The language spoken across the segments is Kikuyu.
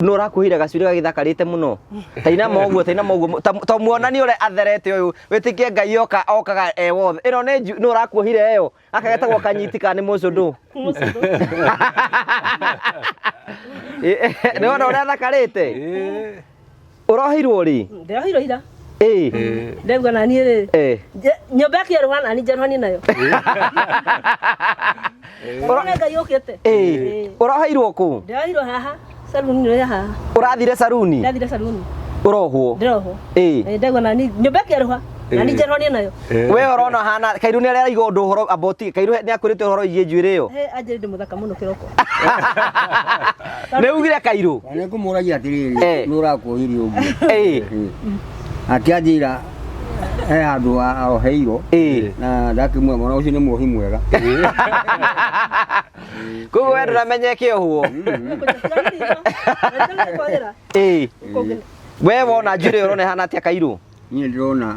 No ũrakuhire gacuĩrĩ gagĩthakarĩte mũno tainama ũguo tainama ũguo ta muonani ũrĩa atherete ũyũ wĩtĩkie Ngai oka okaga e wothe ĩno nĩ nju nũ ũrakuohire ĩyo gaka getagwo kanyiti kana nĩ mũcũndũ nĩ wona ũrĩa athakarĩte ũrohirwo rĩ? Ndĩrohirwo ira. Ĩĩ. Ndauga naniĩ rĩ. Nyũmba ĩkĩerũha nani njerũhanie nayo. Ũrona Ngai ũkĩte. Ĩĩ. Ũroheirwo kũ? Ndĩrohirwo haha. Saruni nĩ haha. Ũrathire saruni? Ndathire saruni. Ũrohwo? Ndĩrohwo. Ĩĩ. Ndauga nani nyũmba ĩkĩerũha nani njerũhanie nayo. We ũrona hana Kairu nĩ araiga ũndũ ũhoro about Kairu nĩ akwĩrĩte ũhoro wĩgiĩ njuĩrĩ ĩyo. He anjĩrĩ ndĩ mũthaka mũno kĩroko. Nĩ ugire Kairu? Na nĩ ngũmũragia atĩrĩrĩ, nĩ ũrakuohirie ũguo. Ĩĩ. Akĩanjĩra he handũ oheirwo na ndakĩmwĩra mwana ũcio nĩ muohi mwega. Koguo we ndũramenya ĩkĩohwo. Ĩĩ. We wona njuĩrĩ ĩyo ũrona ĩhana atĩa Kairu? Niĩ ndĩrona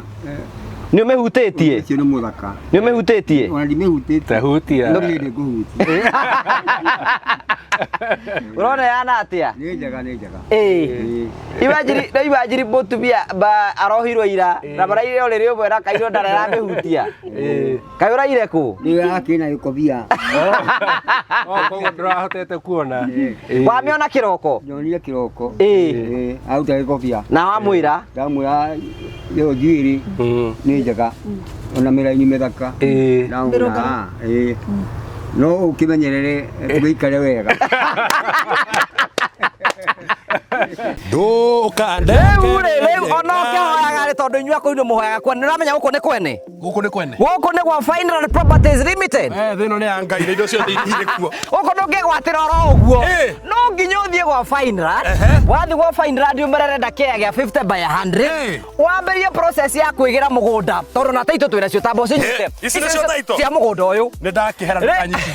Nĩ ũmĩhutĩtie? Ũcio nĩ mũthaka. Nĩ ũmĩhutĩtie? Ona ndimĩhutĩtie. Tahutia. No nĩ ngũhutia. Ũrona ĩhana atĩa? Nĩ njega, nĩ njega. Ĩĩ. Iwanjiri, no iwanjiri mũtumia ba arohirwo ira na maraire ũrĩrĩ ũmwe na kairwo ndarĩ aramĩhutia. Kaĩ ũraire kũ? Nĩ akĩ na gĩkobia. Oh, koguo ndũrahotete kuona. Wamĩona kĩroko? Nyonire kĩroko. Ĩĩ. Aruta gĩkobia. Na wamwĩra? Ndamwĩra ĩyo njuĩrĩ nĩ njega ona mĩraini mĩthaka. Ndamwĩra "Ah, ĩĩ. No ũkĩmenyerere tũgĩikare wega. Rĩu rĩ, rĩu ona ũkĩhoyaga rĩ tondũ inyuĩ akũrũ mũhoyaga kwene, nĩ ũramenya gũkũ nĩ kwene? Gũkũ nĩ kwene. Gũkũ nĩ gwa Fineland Properties Limited. Eh, thĩ ĩno nĩ ya Ngai na indo ciothe irĩ kuo. Gũkũ ndũngĩgwatĩra oro ũguo. No nginya ũthiĩ gwa Fineland. Wathiĩ gwa Fineland ũmere ũrenda kĩea gĩa 50 by 100. Wambĩrĩrie process ya kwĩgĩra mũgũnda tondũ na taitũ twĩna cio tamba ũcinyite. Ici nĩcio title? Cia mũgũnda ũyũ. Nĩ ndakĩhera ndũkanyitithie.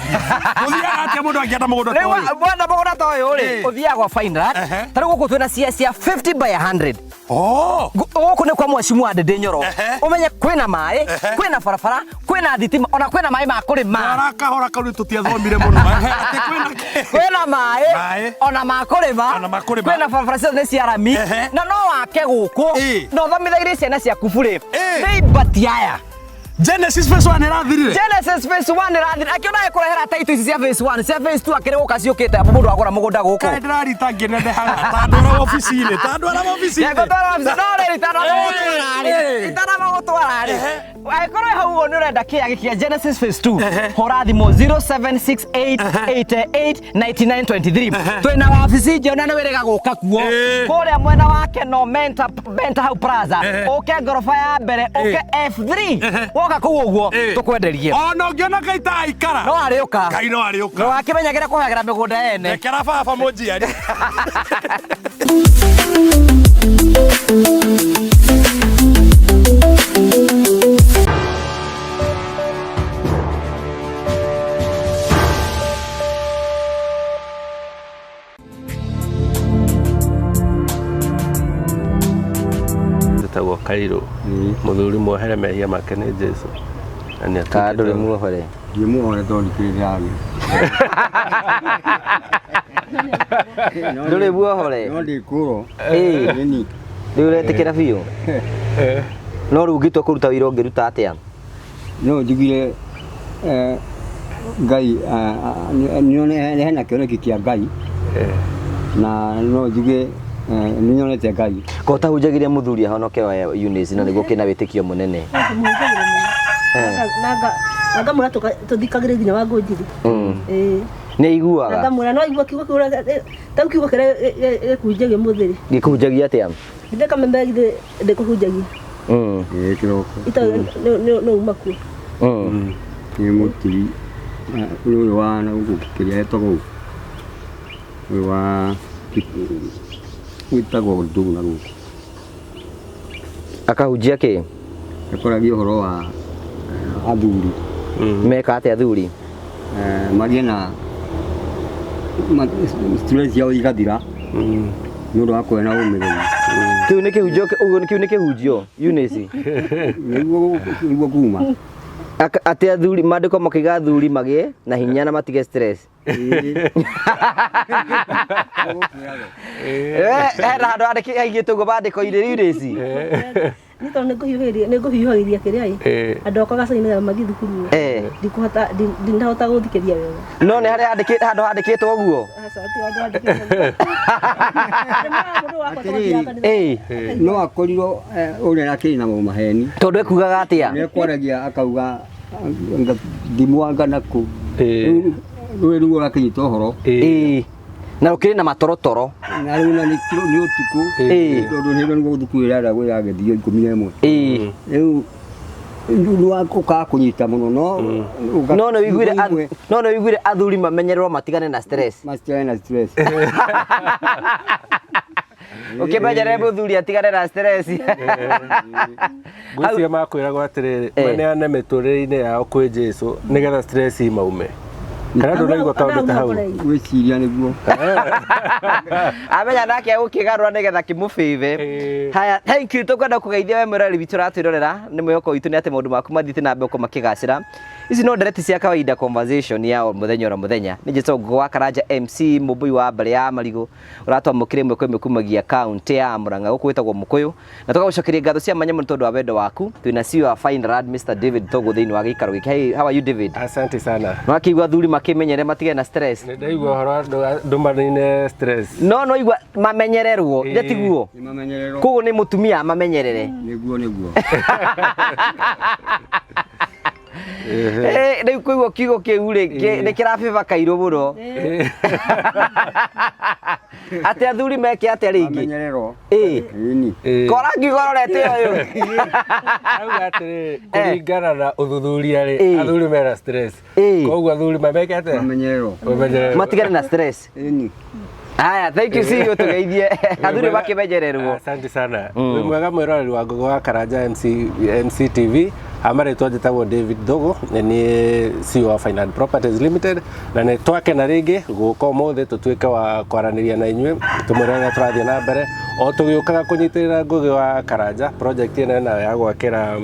Gũthiaga atĩa mũndũ angĩenda mũgũnda ta Rĩu ũyũ? wenda mũgũnda ta ũyũ rĩ, ũthiaga gwa Fineland. Ta rĩu gũkũ twĩna cia 50 by 100. Oh. Gũkũ nĩ kwa mheshimiwa Ndĩndĩ Nyoro. Ũmenye kwĩna maĩ, kwĩna barabara, kwĩna thitima, ona kwĩna maĩ ma kũrĩma. Twara kahora kau nĩ tũtiathomire mũno. Ehe, atĩ kwĩna kĩ? Kwĩna maĩ, Maĩ. ona ma kũrĩma, Ona ma kũrĩma. kwĩna barabara ciothe nĩ cia rami, na no wake gũkũ, na ũthomithagĩrie ciana ciaku burĩ. Nĩ ibati aya. Genesis phase 1 ĩrathirire. Genesis phase 1 ĩrathirire. Akĩona agĩkũrehera title ici cia phase 1, cia phase 2 akĩrĩ gũka ciũkĩte abu mũndũ agũra mũgũnda gũkũ. Kaĩ ndĩrarita ngĩnenehaga ta ndwara obici-inĩ, ta ndwara obici-inĩ. Ngũtwara obici, no rĩrĩ itanamba gũtwara rĩ, itanamba gũtwara rĩ. Angĩkorwo wĩ hau ũguo nĩ ũrenda kĩea gĩkĩ kĩa Genesis phase 2, hũra thimũ 0768889923. Twĩna wabici njerũ na nĩ wĩrĩga gũka kuo. Kũrĩa mwena wa Keno Menta Benta hau Plaza, ũke ngoroba ya mbere, ũke F3. Woka kũu ũguo tũkwenderie. Ona ũngĩona Ngai ta aikara. No arĩũka. Ngai no arĩũka. No akĩmenyagĩra kũhagĩra mĩgũnda ene. Rekera baba mũnjiari. Njĩtagwo Kairũ, mũthuri muohere mehia make nĩ Jesu. Na nĩ Kana ndũrĩ muohore? Ndirĩ muohore tondũ ndikĩrĩ ndĩrathiĩ. Ndũrĩ muohore? No ndĩkũrwo. Ĩĩ. Nĩni. Rĩu ũretĩkĩra biũ? No rĩu ũngĩtua kũruta wĩra ũngĩruta atĩa? No njugire eh, Ngai ah, ah, nĩ- nĩ- hena kĩoneki kĩa Ngai na no njuge eh, nĩ nyonete Ngai. Ko ũtahunjagĩria mũthuri ahonoke wa Eunice na nĩguo kĩna wĩtĩkio mũnene. Na ngamwĩra tũthikagĩrĩrie nginya wa ngũnjiri. Ĩĩ. Nĩ aiguaga? Na ngamwĩra no aigua kiugo kĩu ta rĩu kiugo kĩrĩa gĩkũhunjagio ũmũthĩ rĩ. Gĩkũhunjagia atĩa? Githĩ kameme githĩ ndĩkũhunjagia. Ĩĩ kĩroko. Itoĩ nĩ uma kuo. Nĩ mũturi ũyũ wa na gũkũ kĩrĩa etagwo ũ? Ũyũ wa wĩtagwo ndũ na gũkũ. Akahunjia kĩ? Akoragia ũhoro wa athuri. Meka atĩa athuri? Magĩe na stress ciao igathira nĩ ũndũ wa kũgĩa na ũmĩrĩru. Kĩu nĩ kĩhunjio, ũguo kĩu nĩ kĩhunjio, Eunice. Nĩguo nĩguo kuma. Atĩ athuri maandĩko makiuga athuri magĩe na hinya na matige stress. Hena handũ haigĩtwo ũguo maandĩko-inĩ rĩu rĩci. Nĩ tondũ nĩ ngũhiũhĩria kĩrĩa ĩ andũ akwa gacainĩ mathiĩ thukuru. Ndikũhota, ndinahota gũthikĩria wega. No nĩ harĩa handũ handĩkĩtwo ũguo. Aca, ti andũ andĩkĩtwo. Mũndũ wakwa tũgathiaga kanitha. No akorirwo ũrĩa akĩrĩ na maheni. Tondũ ekugaga atĩa? Nĩ ekwaragia akauga ndimwanga naku. Rĩu rĩu ũrakĩnyita ũhoro. Na rũkĩrĩ na matorotoro. Na rĩu na nĩ ũtukũ, tondũ nĩ nĩguo thukuru ĩraragwo ĩragĩthio 11. Rĩu nĩ ũkaga kũnyita mũno no No nĩ wĩiguire athuri mamenyererwo matigane na stress. Matigane na stress. Ũkĩmenyerere mũthuri atigane na stress. Ngwĩciria makwĩragwo atĩrĩrĩ, maneane mĩtũrĩre-inĩ yao kwĩ Jesu nĩgetha stress imaume. Kana ndũnaigua kaũndũ ta hau? Gwĩciria nĩguo. Amenya nake agũkĩgarũra nĩgetha kĩmũbĩbe. Haya, thank you. Tũkwenda kũgeithia we mwĩroreri witũ ũratwĩrorera. Nĩ mwĩhoko witũ nĩ atĩ maũndũ maku mathiĩte na mbere gũkorwo makĩgacĩra. Ici no ndereti cia kawaida, conversation ya o mũthenya oro mũthenya. Nĩ njĩtagwo Ngũgĩ wa Karanja MC mũmbũi wa mbarĩ ya marigũ ũratwamũkĩra ĩmwe kwa ĩmwe kumagia kaunti ya Murang'a, gũkũ gwĩtagwo Mũkũyũ, na tũgagũcokeria ngatho cia mwanya mũno tondũ wa wendo waku. Twĩna CEO wa Fine Rad, Mr David Togo, thĩinĩ wa gĩikaro gĩkĩ. Hey, how are you, David? Asante sana. Nĩwakĩigua athuri makĩmenyere matigane na stress? Nĩ ndaigua ũhoro andũ manine stress. No igua mamenyererwo ĩ tiguo? Nĩ mamenyererwo. Koguo nĩ mũtumia amamenyerere. Nĩguo. Rĩu kũigua kiugo kĩu rĩ, nĩ kĩrabĩba kairũ mũno atĩ athuri meke atĩa rĩngĩ? Mamenyererwo. Ĩni. Kora ngiugo rorete ũyũ. Auga atĩrĩrĩ, kũringana na ũthuthuria rĩ, athuri mena stress. Koguo athuri mameke atĩa? Mamenyererwo. Mamenyererwo. Matigane na stress. Ĩni. Haya, thank you, see you, tũgeithie athuri makĩmenyererwo. Asante sana. Wĩ mwega mwĩroreri wa Ngũgĩ wa Karanja MC, MCTV. Amarĩtwa njĩtagwo David Thugu, nĩ niĩ CEO wa Finland Properties Limited, na nĩ twakena rĩngĩ gũka ũmũthĩ tũtuĩke wa kwaranĩria na inyuĩ, tũmwĩre ũrĩa tũrathiĩ na mbere o tũgĩũkaga kũnyitĩrĩra Ngũgĩ wa Karanja project ĩno ĩnayo ya gwakĩra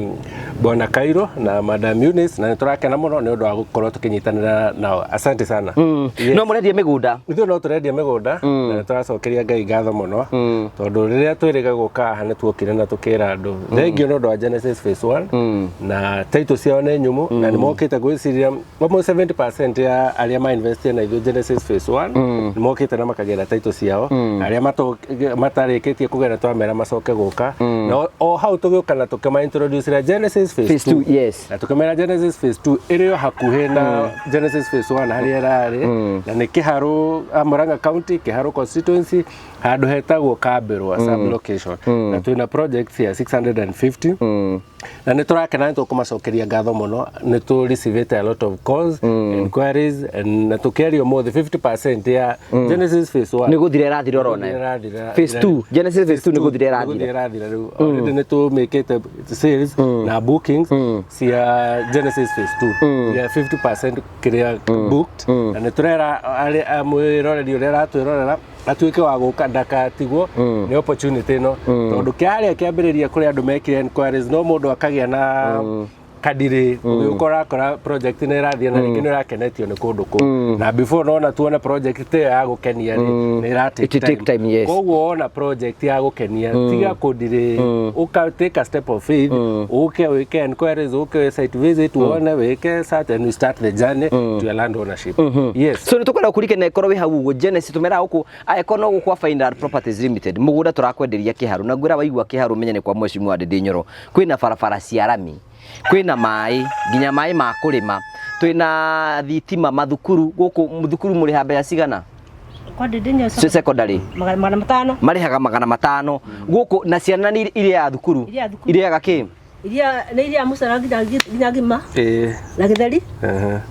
Bwana Kairo na Madam Eunice, na nĩ tũrakena mũno nĩ ũndũ wa gũkorwo tũkĩnyitanĩra nao. Asante sana. Yes. No mũrendia mĩgũnda? Ithuĩ no tũrendia mĩgũnda, na nĩ tũracokeria Ngai ngatho mũno, tondũ rĩrĩa twĩrĩga gũka haha nĩ tuokire na tũkĩra andũ thengio nĩ ũndũ wa Genesis Phase 1, na title ciao nĩ nyũmũ na nĩ mokĩte. Gwĩciria almost 70% ya arĩa ma invest na ithuĩ Genesis Phase 1 nĩ mokĩte na makagĩra title ciao. Arĩa matarĩkĩtie kũgera, twamera macoke gũka, na o hau tũgĩũka na tũkĩma introduce Genesis Phase Phase 2. 2, yes. Na tũkĩmera Genesis Phase 2 ĩrĩ o hakuhĩ na Genesis Phase 1 harĩa ĩrarĩ, na nĩ Kĩharũ, Murang'a County, Kĩharũ constituency, handũ hetagwo Kambĩrwa sub location, na twĩna projects ya 650, na nĩ tũrakena, nĩ tũkũmacokeria ngatho mũno. Nĩ tũ received a lot of calls, inquiries, and na tũkĩaria ũmũthĩ 50% ya Genesis Phase 1 Nĩ gũthira ĩrathira oro nayo. Ĩrathira. Phase 2, Genesis Phase 2 nĩ gũthira ĩrathira. Nĩ gũthira ĩrathira. Rĩu already nĩ tũmĩkĩte sales na bookings cia Genesis Phase 2 ya 50% kĩrĩa booked, na nĩ tũrera mwĩroreri ũrĩa aratwĩrorera atuĩke wa gũka, ndakatigwo nĩ opportunity ĩno, tondũ kĩarĩa kĩambĩrĩria kũrĩ andũ mekire inquiries, no mũndũ akagĩa na kadirĩ ũgĩũka ũrakora project nĩ ĩrathiĩ, na rĩngĩ nĩ ũrakenetio nĩ kũndũ kũu, na before nona tuone project ta ĩyo ya gũkenia rĩ, nĩ ĩra It will take time, yes. Koguo wona project ya gũkenia, tiga kũndirĩ, ũka take a step of faith, ũke wĩke inquiries, ũke wĩ site visit, wone, wĩke search and we start the journey to your land ownership, yes. So nĩ tũkwenda kũririkana ĩkorwo wĩ hau ũguo Genesis tũmeraga gũkũ, angĩkorwo no gũkũ Finland Properties Limited, mũgũnda tũrakwenderia Kĩharũ, na ngwĩra waigua Kĩharũ menye nĩ kwa Mheshimiwa Ndindi Nyoro. Kwĩna barabara cia rami, kwĩna maĩ, nginya maĩ ma kũrĩma, twĩna thitima, mathukuru gũkũ. Thukuru mũrĩha mbeca cigana? Kwa Ndindi Nyoro? Secondary. 500. Marĩhaga 500 gũkũ, na ciana nĩ irĩaga thukuru? Irĩaga thukuru. Irĩaga kĩ? Iria nĩ iria mũcara nginya ngima na gĩtheri,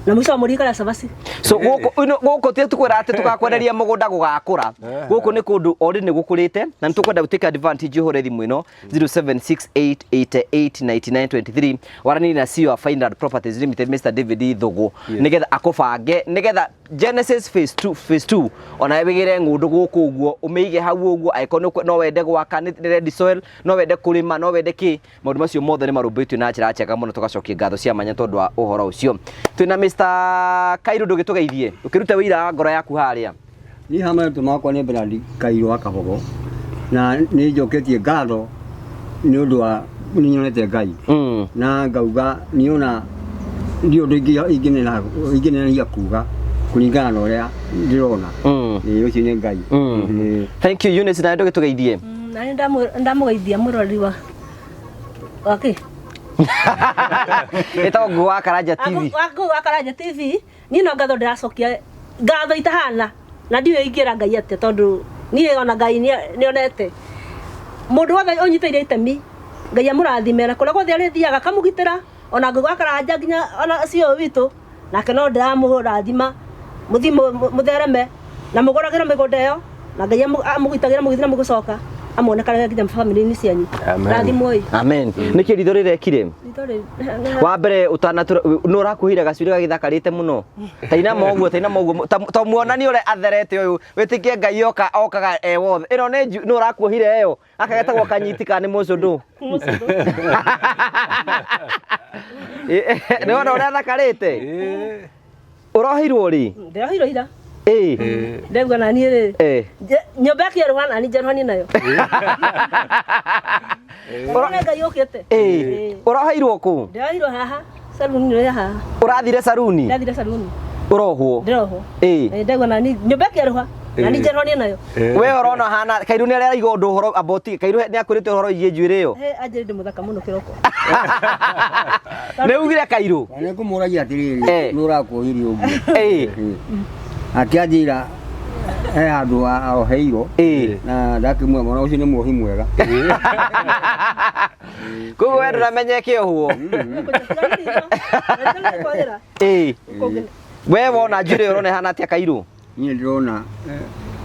na mũico wa mweri ikara cabaci. So gũkũ gũkũ ti tũkwĩra atĩ tũgakwenderia mũgũnda gũgakũra. Gũkũ nĩ kũndũ already nĩ gũkũrĩte, na nĩ tũkwenda take advantage. Ũhũre thimũ ĩno 0768889923, waranĩrie na CEO wa Finland Properties Limited, Mr David Thugu, nĩgetha akũbange, nĩgetha Genesis Phase 2, Phase 2 ona wĩgĩre ng'ũndũ gũkũ ũguo, ũmĩige hau ũguo. Angĩkorwo no wende gwaka, nĩ ready soil, no wende kũrĩma, no wende kĩ, maũndũ macio mothe. mothe nĩ marũmbũĩtio na njĩra njega mũno, tũgacokia ngatho cia mwanya tondũ wa ũhoro ũcio. Twĩna Mr. Kairu, ndũgĩtũgeithie ũkĩrute wĩira wa ngoro yaku harĩa. Niĩ hamwe marĩtwa makwa nĩ Bernard Kairũ wa Kabogo, na nĩ njoketie ngatho nĩ ũndũ wa nĩ nyonete Ngai na ngauga niona ndio ũndũ ingĩnenehia kuga kũringana na ũrĩa ndĩrona. Ĩĩ, ũcio nĩ Ngai. Ĩĩ. Thank you Eunice, na ndũgĩtũgeithie. Na nĩ ndamũgeithia mũrori wa wake. Ĩtagwo Ngũgũ wa Karanja TV. Ngũgũ wa Karanja TV. Niĩ no ngatho ndĩracokia ngatho itahana na ndiũĩ ingĩra Ngai atĩa, tondũ niĩ ona Ngai nĩonete mũndũ wothe ũnyitĩire itemi, Ngai amũrathime na kũrĩa guothe arĩthiaga akamũgitĩra, ona Ngũgũ wa Karanja nginya ona CEO witũ nake no ndĩramũrathima, mũthiĩ mũthereme na mũgũragĩre mĩgũnda ĩyo, na Ngai amũgitagĩre mũgĩthiĩ na mũgĩcoka, amuonekanage nginya bamĩrĩ-inĩ cianyu. Amen. Rathimwoi. Amen. Nĩkĩ ritho rĩrekire? Ritho rĩ Wa mbere ũtanatũra nũ ũrakuhire gacuĩrĩ gagĩthakarĩte mũno, tainama ũguo, tainama ũguo, ta muonanie ũrĩa atherete ũyũ, wĩtĩkie Ngai oka okaga e wothe. Ĩno nĩ nũ ũrakuohire ĩyo? Aka getagwo kanyiti kana nĩ mũcũndũ? Nĩ wona ũrĩa athakarĩte? Ũroheirwo rĩ? Ndĩroheirwo ira. Ĩĩ. Ndauga na niĩ rĩ. Nyũmba ĩkĩerũha na niĩ njerũhanie nayo. Ũrona Ngai ũkĩte? Ĩĩ. Ũroheirwo kũ? Ndĩroheirwo haha. Saruni nĩ haha. Ũrathire saruni? Ndathire saruni. Ũrohwo? Ndĩrohwo. Ĩĩ. Ndauga na niĩ nyũmba ĩkĩerũha na niĩ njerũhanie nayo. We ũrona hana Kairu nĩ araiga ũndũ ũhoro about Kairu nĩ akwĩrĩte ũhoro wĩgiĩ njuĩrĩ ĩyo. He anjĩrĩ ndĩ mũthaka mũno kĩroko. Nĩ ugire Kairu? Na nĩ ngũmũragia atĩrĩrĩ, nĩ ũrakuohirie ũguo? Ĩĩ. Akĩanjĩra he handũ aroheirwo na ndakĩmwĩra mwana ũcio nĩ muohi mwega. Koguo we ndũramenya ĩkĩohwo. Ĩĩ. We wona njuĩrĩ ĩyo ũrona ĩhana atĩa Kairu? Niĩ ndĩrona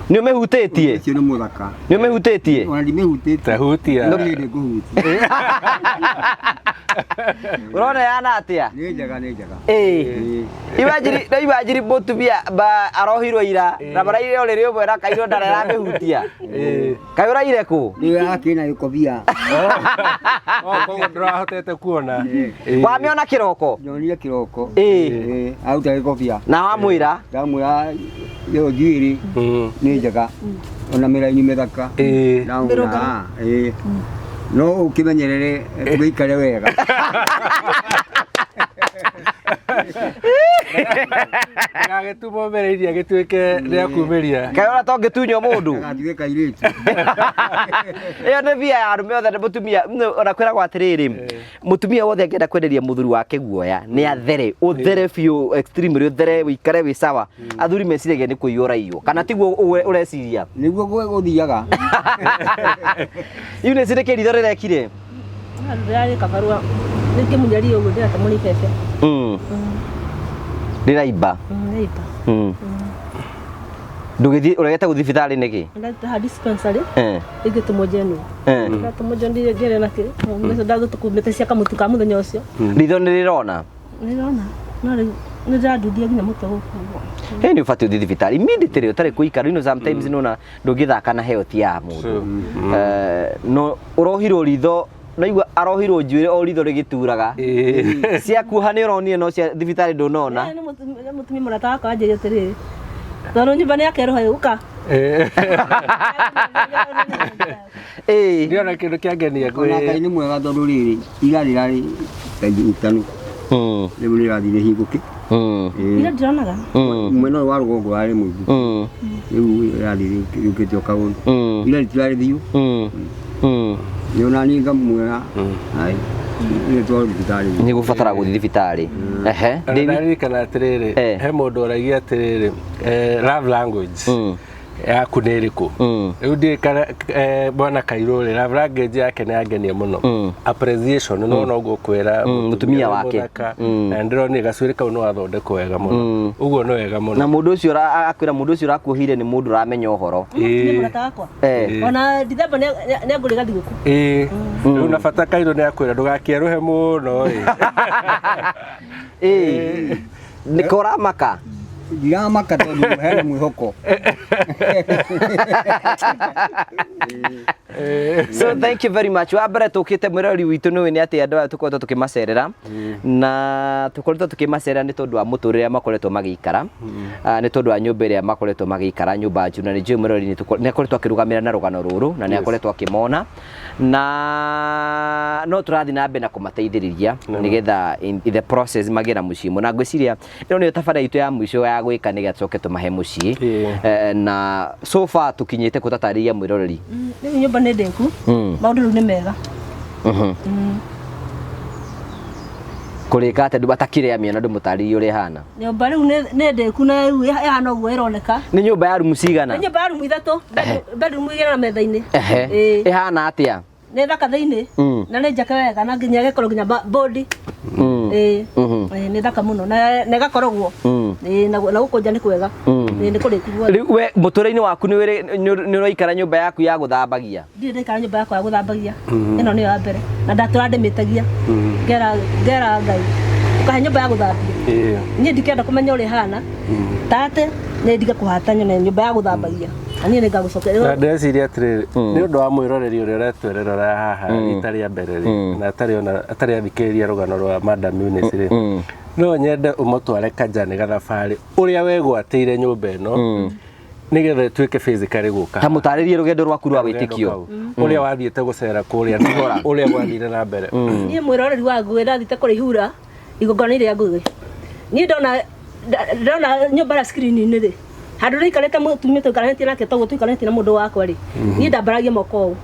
Nĩ ũmĩhutĩtie? Ũcio nĩ mũthaka. Nĩ ũmĩhutĩtie? Ona ndimĩhutĩtie. Tahutia. No nĩ ngũhutia. Ũrona ĩhana atĩa? Nĩ njega, nĩ njega. Ĩĩ. Imagine, no imagine mũtumia ba arohirwo ira na maraire ũrĩrĩ ũmwe na Kairu ndarĩ aramĩhutia. Kaĩ ũraire kũ? Nĩ akĩna gĩkobia. Koguo ndũrahotete kuona. Wamĩona kĩroko? Nyonire kĩroko. Ĩĩ. Aruta gĩkobia. Na wamwĩra? Ndamwĩra ĩyo njuĩrĩ nĩ njega ona mĩraini mĩthaka. Ndamwĩra ĩĩ. No ũkĩmenyerere ũgĩikare wega. Gagĩtumwo mbere iria gĩtuĩke rĩa kumĩria. Kaĩ ũrĩa tongĩtunywo mũndũ? Gatuĩke kairĩtu. Ĩyo nĩ bia ya arũme othe, nĩ mũtumia ona kwĩragwo atĩrĩrĩ, mũtumia wothe angĩenda kwenderia mũthuri wake guoya nĩ athere, ũthere biũ extremely, ũthere ũikare wĩ sawa. Athuri meciragia nĩ kũiywo ũraiywo, kana tiguo ũreciria? Nĩguo gũthiaga. Eunice, nĩkĩ ritho rĩrekire? Ndĩrarĩ kabarũa nĩngĩmunyaria ũguo ndĩratemwo nĩ ibebe. Rĩraimba. Rĩraimba. Ndũgĩthiĩ, ũregete gũthiĩ thibitarĩ nĩkĩ? Ndaha dispensary ĩngĩtũmwo January. Ndatũmwo January ngĩrĩ na kĩ ndagũtũkumĩte cia kamũtu ka mũthenya ũcio. Ritho nĩ rĩrona? Nĩrĩrona. No rĩu nĩ ndĩrandundia nginya mũtwe gũkũ ũguo. Ĩ nĩ ũbatiĩ ũthiĩ thibitarĩ immediately ũtarĩ kũikara. You know sometimes nĩwona ndũngĩthaka na health ya mũndũ. No ũrohirwo ritho, naigua arohirwo njuĩrĩ o ritho rĩgĩturaga. Ciakuoha nĩ ũronire no cia thibitarĩ ndũnona. Nĩ mũtumia mũrata wakwa anjĩrire atĩrĩrĩ, tondũ nyũmba nĩ yakerũha ũka. Ĩĩ. Ndiona kĩndũ kĩangenia kwĩ. Ona Ngai nĩ mwega tondũ rĩrĩ ira rĩrarĩ ta itano. Rĩu rĩrathiĩ rĩhingũke. Ira ndironaga. Mwena ũyũ wa rũgongo warĩ mũingĩ. Rĩu rĩrathiĩ rĩũkĩte o kaũndũ. Ira rĩtirarĩ biũ. Nĩ ona niĩ ngamwĩra ai nĩ twarwo thibitarĩ. Nĩ gũbatara gũthiĩ thibitarĩ. Ehe. Ndaririkana atĩrĩrĩ, he mũndũ ũragia atĩrĩrĩ, love language yaku nĩ ĩrĩkũ? Rĩu ndiũĩ kana bwana Kairũ rĩ, love language yake nĩ yangenia mũno. Appreciation, nĩ wona ũguo kwĩra Mũtumia wake. mũthaka, na ndĩronire gacuĩrĩ kau nĩ wathondekwo wega mũno. Ũguo nĩ wega mũno. Na mũndũ ũcio akwĩra mũndũ ũcio ũrakuohire nĩ mũndũ ũramenya ũhoro. Nĩ mũrata wakwa. Ona Dithemba nĩ angũrĩra thigũkũ. Ĩĩ. Rĩu na bata Kairũ nĩ akwĩra ndũgakĩerũhe mũno ĩ. Ĩĩ. Nĩko ũramaka? Ndiramaka tondũ hena mwĩhoko. So thank you very much. Wa mbere tũkĩte mwĩrori witũ nĩ nĩ atĩ andũ aya tũkoretwo tũkĩmacerera na tũkoretwo tũkĩmacerera nĩ tondũ wa mũtũrĩre makoretwo magĩikara, nĩ tondũ wa nyũmba ĩrĩa makoretwo magĩikara, nyũmba njũ, na nĩ njũĩ mwĩrori nĩ akoretwo akĩrũgamĩra na rũgano rũrũ na nĩ akoretwo akĩmona, na no tũrathiĩ na mbere na kũmateithĩrĩria nĩgetha in the process magĩe na mũciĩ na ngwĩciria ĩno nĩyo tabarĩra itũ ya mũico ya gwĩka nĩgetha tũcoke tũmahe mũciĩ. Na so far tũkinyĩte kũtatarĩria mwĩroreri. Rĩu nyũmba nĩ ndĩku, maũndũ rĩu nĩ mega. Kũrĩka atĩ ndũ atakĩrĩ amĩona ndũmũtarĩrie ũrĩa ĩhana. Nyũmba rĩu nĩ ndĩku na rĩu ĩhana ũguo ĩroneka. Nĩ nyũmba ya rumu cigana? Nĩ nyũmba ya rumu ithatũ, bedroom igĩrĩ na metha-inĩ. Ĩhana atĩa? Nĩ thaka thĩinĩ na nĩ njake wega na nginya ĩgakorwo nginya bodi. Nĩ thaka mũno na ĩgakorogwo. Na gũkũ nja nĩ kwega. Nĩ kũrĩku guothe. Rĩu we mũtũrĩre-inĩ waku nĩ ũraikara nyũmba yaku ya gũthambagia? Ndirĩ ndaikara nyũmba yakwa ya gũthambagia. Ĩno nĩyo ya mbere na ndatũra ndĩmĩtagia. Ngera Ngai ũkahe nyũmba ya gũthambia. Niĩ ndikenda kũmenya ũrĩa ĩhana tate nĩ ndige kũhata nyone nyũmba ya gũthambagia na niĩ nĩngagũcokeria. Na ndĩreciria atĩrĩrĩ, nĩ ũndũ wa mwĩroreri ũrĩa ũretwererora haha rita rĩa mbere rĩ, na atarĩ ona atarĩ athikĩrĩria rũgano rwa Madam Eunice rĩ, no nyende ũmũtware kanjani gathabarĩ ũrĩa wegwatĩire nyũmba ĩno nĩgetha ĩtuĩke physically gũka. Ta mũtarĩrie rũgendo rwaku rwa wĩtĩkio ũrĩa wathiĩte gũcera kũrĩa, ũrĩa gwathire na mbere. Niĩ mwĩroreri wa Ngũgĩ ndathiĩte kũrĩhura igongona rĩa Ngũgĩ. Niĩ ndona nyũmba ya screen-inĩ rĩ, handũ ndaikarĩte mũtumia tũikaranĩtie nake toguo tũikaranĩtie na mũndũ wakwa rĩ, niĩ ndambaragia moko ũũ.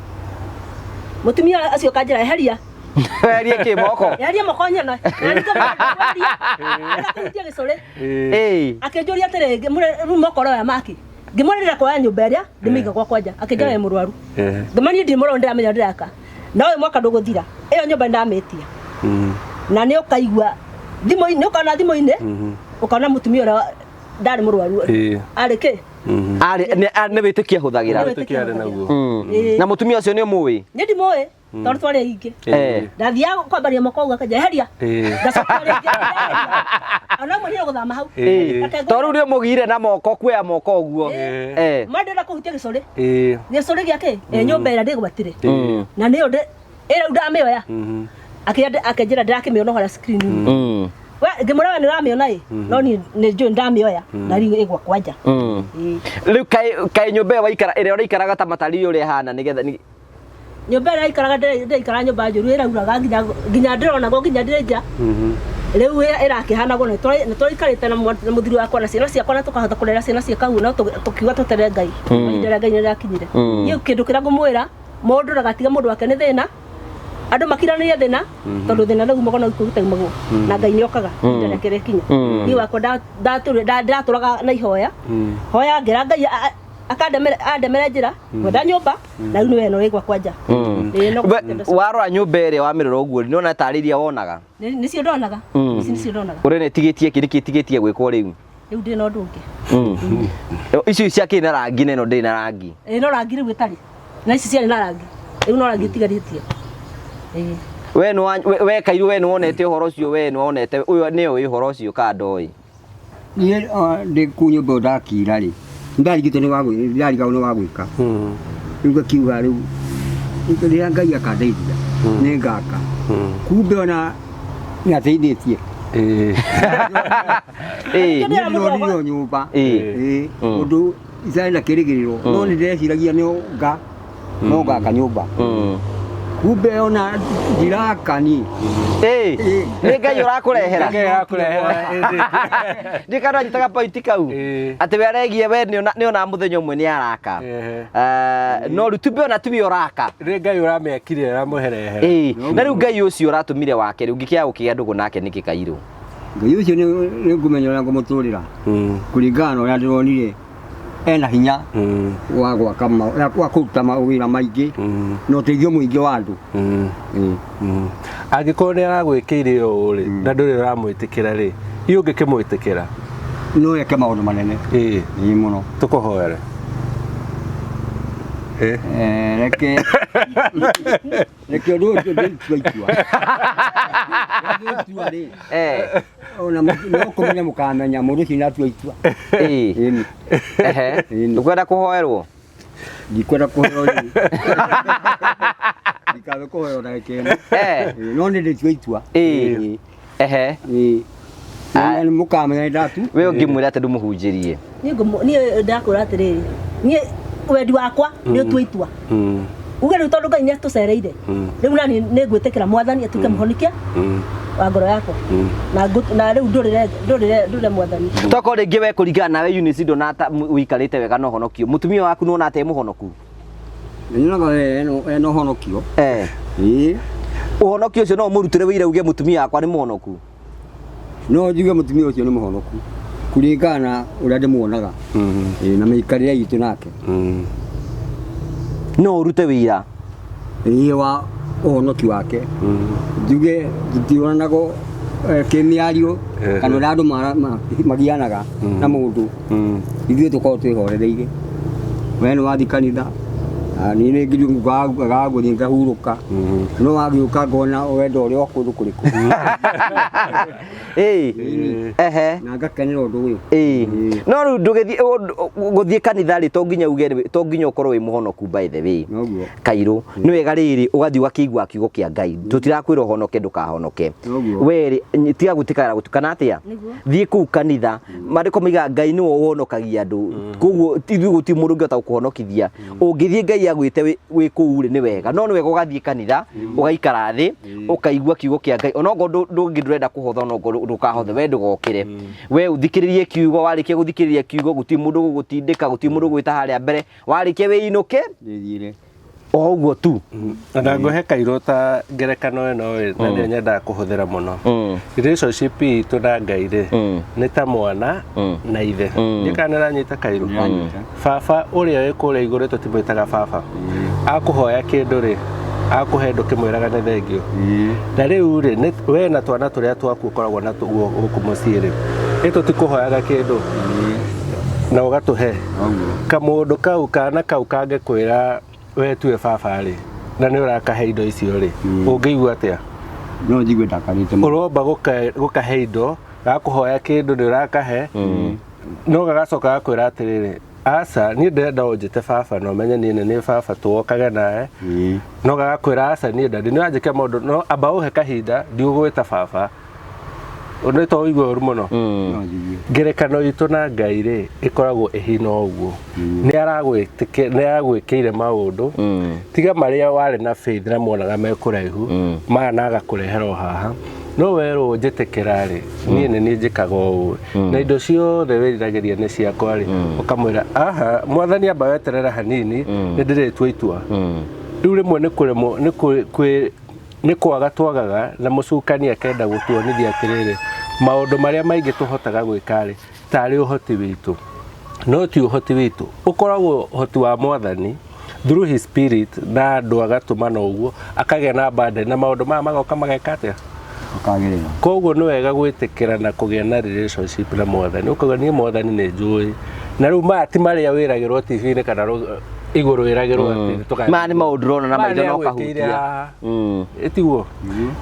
Mũtumia acio kanjĩra eheria. Eheria kĩ moko? Eheria moko nyone. Ndakũhutia gĩcũrĩ. Akĩnjũria atĩrĩ, rĩu moko ũroya maki. Ngĩmwĩra kuoya nyũmba ĩrĩa ndĩmĩiga gwakwa nja. Akĩnjĩra we mũrwaru. Ngĩmwĩra niĩ ndirĩ mũrwaru, ndĩramenya ndĩreka. Na ũyũ mwaka ndũgũthira. Ĩyo nyũmba nĩndamĩtia. Na nĩ ũkaigua thimũ-inĩ, ũkona thimũ-inĩ, ũkona mũtumia ũrĩa ndarĩ mũrwaru. Arĩ kĩ? Arĩ nĩ wĩtĩkia hũthagĩra. Wĩtĩkia arĩ naguo. Na mũtumia ũcio nĩ ũmũĩ? Niĩ ndimũĩ. Tondũ twarĩ aingĩ. Ndathiaga kwambaria moko ũguo akanja eheria. Ngacokia rĩngĩ eheria. Ona ũmwe nĩ gũthama hau. Tondũ rĩu nĩ ũmũgire na moko, kuoya moko ũguo. Ma ndĩrenda kũhutia gĩcũrĩ. Gĩcũrĩ gĩa kĩ? Nyũmba ĩrĩa ndĩgwatire. Na nĩyo ĩrĩa ndamĩoya. Akĩnjĩra ndĩrakĩmĩona harĩa screen-inĩ. We ngĩmwĩra we nĩ ũramĩona ĩ, no niĩ nĩ njũĩ ndamĩoya na rĩu ĩgwakwa nja. Rĩu kaĩ nyũmba ĩyo waikara ĩrĩa ũraikaraga ta matarĩ ũrĩa ĩhana nĩgetha nyũmba ĩrĩa aikaraga ndĩraikara nyũmba njũru ĩrauraga nginya ndĩronagwo nginya ndĩ nja. Rĩu ĩrakĩhanagwo nĩ tũraikarĩte na mũthuri wakwa na ciana ciakwa na tũkahota kũrera ciana cia kau, no tũkiuga tũtere Ngai. Ihinda rĩa Ngai nĩrĩrakinyire. Niĩ kĩndũ kĩrĩa ngũmwĩra mũndũ ndagatiga mũndũ wake nĩ thĩna. Andũ makiranĩrie thĩna tondũ thĩna rĩu umagwo na gĩkuũ gĩtaumagwo na Ngai nĩokaga ihinda rĩake rĩkinya. Niĩ wakwa ndatũraga na ihoya. Hoya ngĩra Ngai akandemere njĩra kwenda nyũmba na rĩu nĩwe ĩno ĩ gwakwa nja. Warora nyũmba ĩrĩa wamĩrora ũguo nĩwona tarĩ iria wonaga? Nĩcio ndonaga. Ici nĩcio ndonaga. Ũrĩa nĩtigĩtie kĩ nĩkĩ ĩtigĩtie gwĩkwo rĩu? Rĩu ndĩ na ũndũ ũngĩ. Icio cia kĩ na rangi na ĩno ndĩrĩ na rangi? Ĩ no rangi rĩu ĩtarĩ. Na ici ciarĩ na rangi. Rĩu no rangi ĩtigarĩtie. We we Kairu we nĩwonete ũhoro ũcio, we nĩwonete ũyũ nĩoĩ ũhoro ũcio kana ndoĩ? Niĩ ndĩ kũu nyũmba ĩyo ndakira rĩ, ndarigĩtwo nĩ wa ndarigagwo nĩ wa gwĩka. Rĩu ngakiuga rĩu rĩrĩa Ngai akandeithia nĩ ngaka. Kumbe ona nĩ ateithĩtie. Niĩ ndĩronire nyũmba ũndũ itarĩ na kĩrĩgĩrĩro, no nĩ ndĩreciragia nĩ nga no ngaka nyũmba. Kumbe ona ndiraka niĩ. Nĩ Ngai ũrakũrehera. Ndiũĩ kana anyitaga point kau. Atĩ we aregie we nĩona mũthenya ũmwe nĩ araka. No rĩu tumbe ona tiwe ũraka. Nĩ Ngai ũramĩakire ũramũherehera. Na rĩu Ngai ũcio ũratũmire wake rĩu ũngĩkĩaga gũkĩgĩa ndũgũ nake nĩkĩ Kairũ? Ngai ũcio nĩ ngũmenya ũrĩa ngũmũtũrĩra. Kũringana na ũrĩa ndĩronire ena hinya wa gwaka wa kũruta mawĩra maingĩ na ũteithio mũingĩ wa andũ. Angĩkorwo nĩ aragwĩkĩire ũũ rĩ na ndũrĩ ũramwĩtĩkĩra rĩ, iũ ũngĩkĩmwĩtĩkĩra? No eke maũndũ manene. Ĩĩ mũno. Tũkũhoere. Reke reke ũndũ ũcio ndĩtua itua. Ndĩtua rĩ. Ona no kũmenya mũkamenya mũndũ ũcio nĩatua itua. Ĩĩ. Ĩni. Ehe. Ĩni. Ndũkwenda kũhoerwo? Ndikwenda kũheo rĩu. Ndikabe kũheo ndagĩka ĩno. Eh. Ĩĩ, no nĩ ndĩtua itua. Ĩĩ. Ĩĩ. Ehe. Ĩĩ. Na nĩ mũkamenya nĩ ndatu. We ũngĩmwĩra atĩ ndũmũhunjĩrie. Niĩ niĩ ndakwĩra atĩrĩrĩ, niĩ wendi wakwa nĩ ũtue itua. Uge rĩu tondũ Ngai nĩ atũcereire, rĩu nani nĩ ngwĩtĩkĩra mwathani atuĩke mũhonokia wa ngoro yakwa. Na na rĩu ndũrĩre ndũrĩre ndũrĩre mwathani. Tokorwo rĩngĩ we kũringana nawe Eunice ndona ta ũikarĩte wega na ũhonokio. Mũtumia waku nĩwona atĩ e mũhonoku? Nyonaga ena ũhonokio. Eh. Ĩĩ. Ũhonokio ũcio no ũmũrutĩre wĩira uge mũtumia wakwa nĩ mũhonoku. No njuge mũtumia ũcio nĩ mũhonoku kũringana na ũrĩa ndĩmuonaga. Ĩĩ, na mĩikarĩre itũ nake. No ũrute wĩira. Ĩĩ, wa ũhonoki wake. Njuge tũtionanago kĩmĩario kana ũrĩa andũ magianaga na mũndũ. Ithuĩ tũkoragwo twĩhorereire. We nĩ wathiĩ kanitha, niĩ nĩ ngagũthiĩ ngahurũka. No wagĩũka ngona wendo ũrĩa wa kũndũ kũrĩkũ. Ĩĩ. Ehe. Na ngakenera ũndũ ũyũ. Ĩĩ. No rĩu ndũgĩthiĩ gũthiĩ kanitha rĩ to nginya uge to nginya ũkorwo wĩ mũhonoku by the way. Noguo. Kairũ nĩ wega rĩrĩ ũgathiĩ ũgakĩigua kiugo kĩa Ngai. Tũtirakwĩra ũhonoke ndũkahonoke. Noguo. We rĩ tiga gũtikara gũtukana atĩa. Nĩguo. Thiĩ kũu kanitha maandĩko maigaga Ngai nĩwe ũhonokagia andũ. Koguo ithuĩ gũtirĩ mũndũ ũngĩhota gũkũhonokithia. Ũngĩthiĩ Ngai agwĩte wĩ kũu rĩ nĩ wega. No nĩ wega ũgathiĩ kanitha ũgaikara thĩ ũkaigua kiugo kĩa Ngai. Onokorwo ndũngĩ ndũrenda kũhotha onokorwo ndũkahothe we ndũgokĩre. We ũthikĩrĩrie kiugo, warĩkia gũthikĩrĩria kiugo gũtirĩ mũndũ ũgũgũtindĩka, gũtirĩ mũndũ ũgũgwĩta harĩa mbere. Warĩkia wĩinũke Ndĩthiĩre. o ũguo tu. Na ngũhe kairũ ta ngerekano ĩno ĩ, na nĩyo nyendaga kũhũthĩra mũno. Relationship itũ na Ngai rĩ, nĩ ta mwana na ithe. Ndiũĩ kana nĩũranyita kairũ. Nĩranyita. Baba ũrĩa wĩ kũrĩa igũrũ tũtimwĩtaga baba. Akũhoya kĩndũ rĩ, akũhe ndũkĩmwĩraga nĩ thengio. Na rĩu rĩ, we na twana tũrĩa twaku ũkoragwo natuo gũkũ mũciĩ rĩ, ĩ tũtikũhoyaga kĩndũ na ũgatũhe. Kamũndũ kau kana kau kangĩkwĩra we tuwe baba rĩ, na nĩ ũrakahe indo icio rĩ, ũngĩigua atĩa? No njigue ndakarĩte mũno. Ũromba gũkahe indo, gakũhoya kĩndũ nĩ ũrakahe, no gagacoka gakwĩra atĩrĩrĩ, aca niĩ ndĩrenda ũnjĩte baba na ũmenye niĩ nĩ niĩ baba tũwokage nawe. No gagakwĩra aca niĩ ndadi nĩ ũranjĩkĩra maũndũ no amba ũhe kahinda ndigũgwĩta baba. Nĩ to ũigue ũru mũno. No njigue. Ngerekano itũ na Ngai rĩ ĩkoragwo ĩhina ũguo. Nĩ aragwĩkĩire maũndũ tiga marĩa warĩ na faith na muonaga me kũraihu maya na agakũrehera o haha. No werwo njĩtĩkĩra rĩ, niĩ nĩ niĩ njĩkaga ũũ. Na indo ciothe wĩriragĩria nĩ ciakwa rĩ, ũkamwĩra aha mwathani amba weterera hanini nĩ ndĩrĩtua itua. Rĩu rĩmwe nĩ kũremwo nĩ nĩ kwaga twagaga na mũcukani akenda gũtuonithia atĩrĩrĩ maũndũ marĩa maingĩ tũhotaga gwĩka rĩ tarĩ ũhoti witũ. No ti ũhoti witũ, ũkoragwo ũhoti wa mwathani through his spirit na andũ agatũmana ũguo akagĩa na burden na maũndũ maya magoka mageka atĩa? Ũkagĩrĩra. Koguo nĩ wega gwĩtĩkĩra na kũgĩa na relationship na mwathani. Ũkauga niĩ mwathani nĩ njũĩ. Na rĩu maya ti marĩa wĩragĩrwo TV-inĩ kana igũrũ wĩragĩrwo atĩ Maya nĩ maũndũ ũrona na maitho na ũkahutia. Ĩtiguo.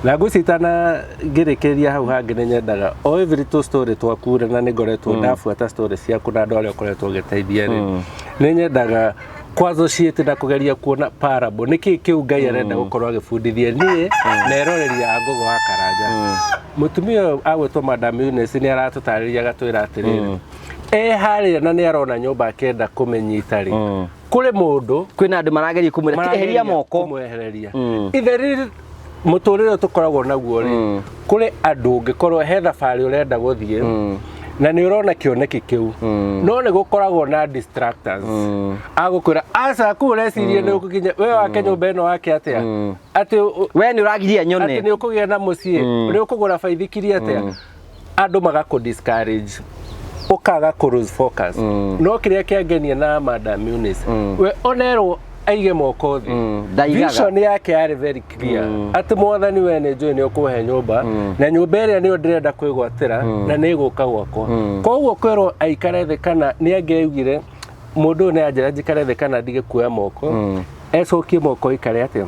Na ngwĩciria na ngĩrĩkĩrĩria hau hangĩ nĩ nyendaga o every two story twaku na nĩ ngoretwo ndabuata story ciaku na andũ arĩa ũkoretwo ũgĩteithia rĩ. Nĩ nyendaga kwassociate na kũgeria kuona parable nĩkĩ kĩu Ngai arenda gũkorwo agĩbundithia niĩ na eroreria a Ngogo wa Karanja. Mũtumia ũyũ agwĩtwo Madam Eunice nĩ aratũtarĩria agatwĩra atĩrĩrĩ e harĩa na nĩ arona nyũmba akĩenda kũmĩnyita rĩ, kũrĩ mũndũ kwĩna andũ marageria kũmwĩra eheria moko kũmwehereria. Itheri mũtũrĩre tũkoragwo naguo rĩ, kũrĩ andũ ũngĩkorwo he thabarĩ ũrenda gũthiĩ na nĩ ũrona kĩoneki kĩu no nĩ gũkoragwo na distractors agũkwĩra aca kũu ũreciria nĩ ũgũkinya we wake nyũmba ĩno wake atĩa atĩ we nĩ ũragiria nyone atĩ nĩ ũkũgĩa na mũciĩ nĩ ũkũgũra baithikiri atĩa andũ magakũ discourage ũkaga kũ lose focus. No kĩrĩa kĩangenia na Madam Eunice we onerwo aige moko thĩ, vision yake yarĩ very clear atĩ mwathani we nĩ njũĩ nĩ ũkũhe nyũmba na nyũmba ĩrĩa nĩyo ndĩrenda kwĩgwatĩra na nĩ ĩgũka gwakwa. Koguo kwĩrwo aikare thĩ kana nĩ angĩaugire mũndũ ũyũ nĩ anjĩra njikare thĩ kana ndige kuoya moko. Ecokie moko ikare atĩa?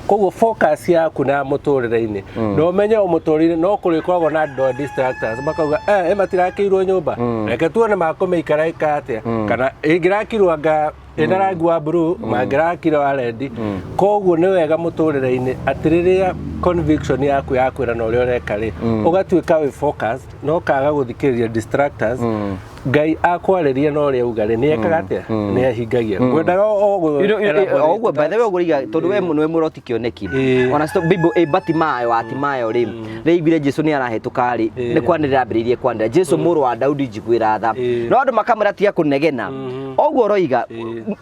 Koguo focus yaku na mũtũrĩre-inĩ, na ũmenye o mũtũrĩre no kũrĩkoragwo na andũ a distractors, makauga eh matirakĩirwo nyũmba, reke tuone makũmĩikara ĩka atĩa, kana ĩngĩrakirwo anga ĩna rangi wa blue, mangĩrakira wa red. Koguo nĩ wega mũtũrĩre-inĩ atĩ rĩrĩa conviction yaku yakwĩra na ũrĩa ũreka rĩ, ũgatuĩka wĩ focused na ũkaga gũthikĩrĩria distractors. Ngai akwarĩria na ũrĩa auga rĩ, nĩ ekaga atĩa? Nĩ ahingagia. Ngwendaga o O ũguo, by the way, ũguo tondũ we nĩwe mũroti kĩoneki, ona Bible ĩ Batimayo wa Timayo rĩ, rĩaiguire Jesu nĩ arahĩtũka rĩ, nĩ kwanĩrĩra ambĩrĩirie kwanĩrĩra, "Jesu mũrũ wa Daudi, njiguĩra tha." No andũ makamwĩra tiga kũnegena. Ũguo ũroiga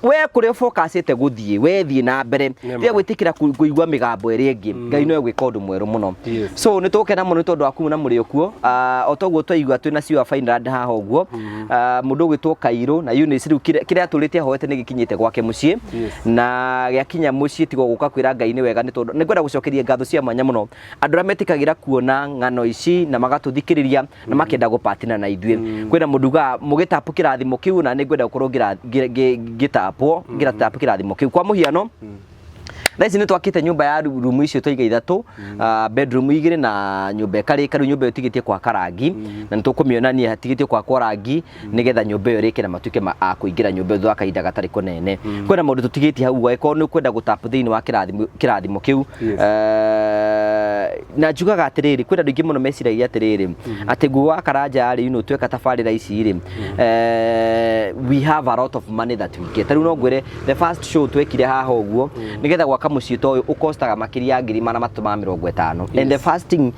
we, kũrĩa ũfocusĩte gũthiĩ, we thiĩ na mbere, tiga gwĩtĩkĩra kũigua mĩgambo ĩrĩa ĩngĩ. Ngai no egwĩka ũndũ mwerũ mũno. So nĩ tũgũkena mũno nĩ tondũ wa kuona mũrĩ okuo. O toguo twaigua twĩna CEO wa Fineland haha ũguo, mũndũ ũgwĩtwo Kairũ na Eunice, rĩu kĩrĩa atũrĩte ahoete nĩ gĩkinyĩte gwake mũciĩ. Na gĩakinya mũciĩ, tiga gũka kwĩra Ngai nĩ wega, nĩ tondũ nĩ ngwenda gũcokeria ngatho cia mwanya mũno andũ arĩa metĩkagĩra kuona ng'ano ici na magatũthikĩrĩria na makenda gũpatina na ithuĩ. Kwĩna mũndũ ugaga mũgĩtapu kĩrathimo kĩu, na nĩ ngwenda gũkorwo ngĩtapwo ngĩratapu kĩrathimo kĩu. Kwa mũhiano, thaa ici nĩ twakĩte nyũmba ya rumu icio twaiga ithatũ, bedroom igĩrĩ na nyũmba ĩkarĩka. Rĩu nyũmba ĩyo ĩtigĩtie kwaka rangi, na nĩ tũkũmĩonania hatigĩtie kwakwo rangi nĩgetha nyũmba ĩyo ĩrĩke na matuĩke a kũingĩra nyũmba ĩyo thutha wa kahinda gatarĩ kũnene. Kwĩna maũndũ tũtigĩtie hau ũguo, angĩkorwo nĩ ũkwenda gũtap thĩinĩ wa kĩrathimo kĩu. Na njugaga atĩrĩrĩ, kwĩna andũ aingĩ mũno meciragia atĩrĩrĩ, atĩ nguo wa Karanja rĩ, tweka tabarĩra ici rĩ, we have a lot of money that we get. Ta rĩu no ngwĩre, the first show twekire haha ũguo, nĩgetha gwaka mũciĩ ta ũyũ ũkostaga makĩria ya 350,000, and the first thing,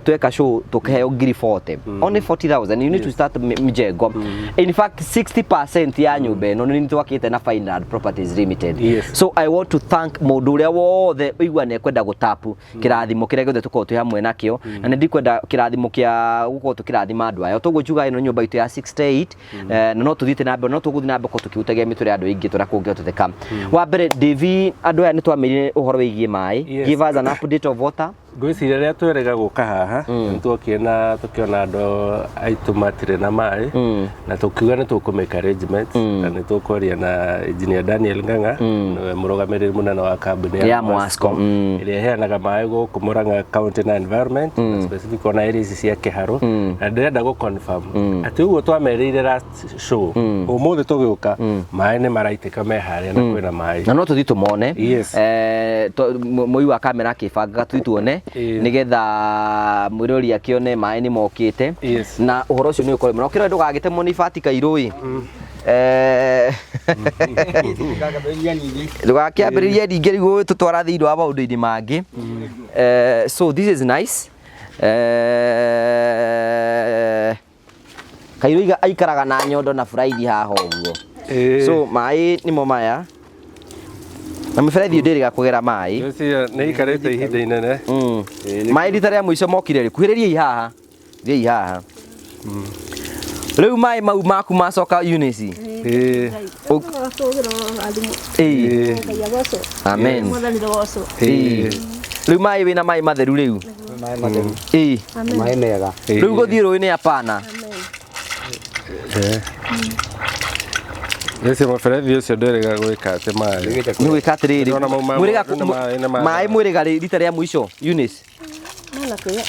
tweka show tũkĩheo ngiri 40, only 40,000. You need to start mjengo. In fact, 60% ya nyũmba ĩno nĩ twakĩte na Fineland Properties Limited. So I want to thank mũndũ ũrĩa wothe ũigua nĩ ekwenda gũtapu kĩrathimo kĩrĩa gĩothe tũkoragwo twĩ hamwe nakĩo, na nĩ ndikwenda kĩrathimo kĩa gũkorwo tũkĩrathima andũ aya. Toguo njugaga, ĩno nyũmba itũ ya 68, na no tũthiĩte na mbere, no tũgũthiĩ na mbere korwo tũkĩhutagia mĩtũrĩre ya andũ aingĩ tũrĩa kũngĩhoteteka. Wa mbere, Davy, andũ aya nĩ twamerire ũhoro wĩgiĩ maĩ. Give us an update of water. Ngwĩciria rĩrĩa twerega gũka haha, nĩ tuokire na tũkĩona andũ aitũ matirĩ na maĩ, na tũkiuga nĩ tũkũ make arrangements na nĩ tũkwaria na engineer Daniel Ng'ang'a, nĩwe mũrũgamĩrĩri mũnene wa kambuni ya Mwasco, ĩrĩa ĩheanaga maĩ gũkũ Murang'a County na environment, na specific ona area ici cia Kĩharũ. Na ndĩrenda gũ confirm atĩ ũguo twamerĩire last show, ũmũthĩ tũgĩũka maĩ nĩ maraitĩka me harĩa na kwĩna maĩ. Na no tũthiĩ tũmone. Mũi wa kamera akĩbangaga tũthiĩ tuone, nĩgetha mwĩrori akĩone maĩ nĩ mokĩte. Na ũhoro ũcio nĩ ũkorwo mũno kĩrore, ndũgagĩtemwo nĩ ibati kairũ ĩ. Ndũgakĩambĩrĩrie ningĩ rĩu gũgĩtũtwara thĩinĩ wa maũndũ-inĩ mangĩ. So this is nice. Kairũ aikaraga na nyondo na buraithi haha ũguo. So maĩ nĩmo maya, na mĩberethi ndĩrĩga kũgera maĩ. Ngwĩciria nĩ ikarĩte ihinda inene. Maĩ rita rĩa mũico mokire rĩ? Kuhĩrĩriai haha, thiĩi haha. Rĩu maĩ mau maku macoka, Eunice. Ngai agocwo. Amen. Mwathani rũgocwo. Rĩu maĩ, wĩna maĩ matheru rĩu. Maĩ matheru. Maĩ mega. Rĩu gũthiĩ rũĩ nĩ hapana. Ngwĩciria mũberethi ũcio ndwĩrĩga gwĩka atĩ maĩ. Nĩ gwĩka atĩrĩrĩ, Ndĩrona mau mwĩrĩga nĩ maĩ. Maĩ mwĩrĩga rĩ rita rĩa mũico, Eunice? Mana kwĩya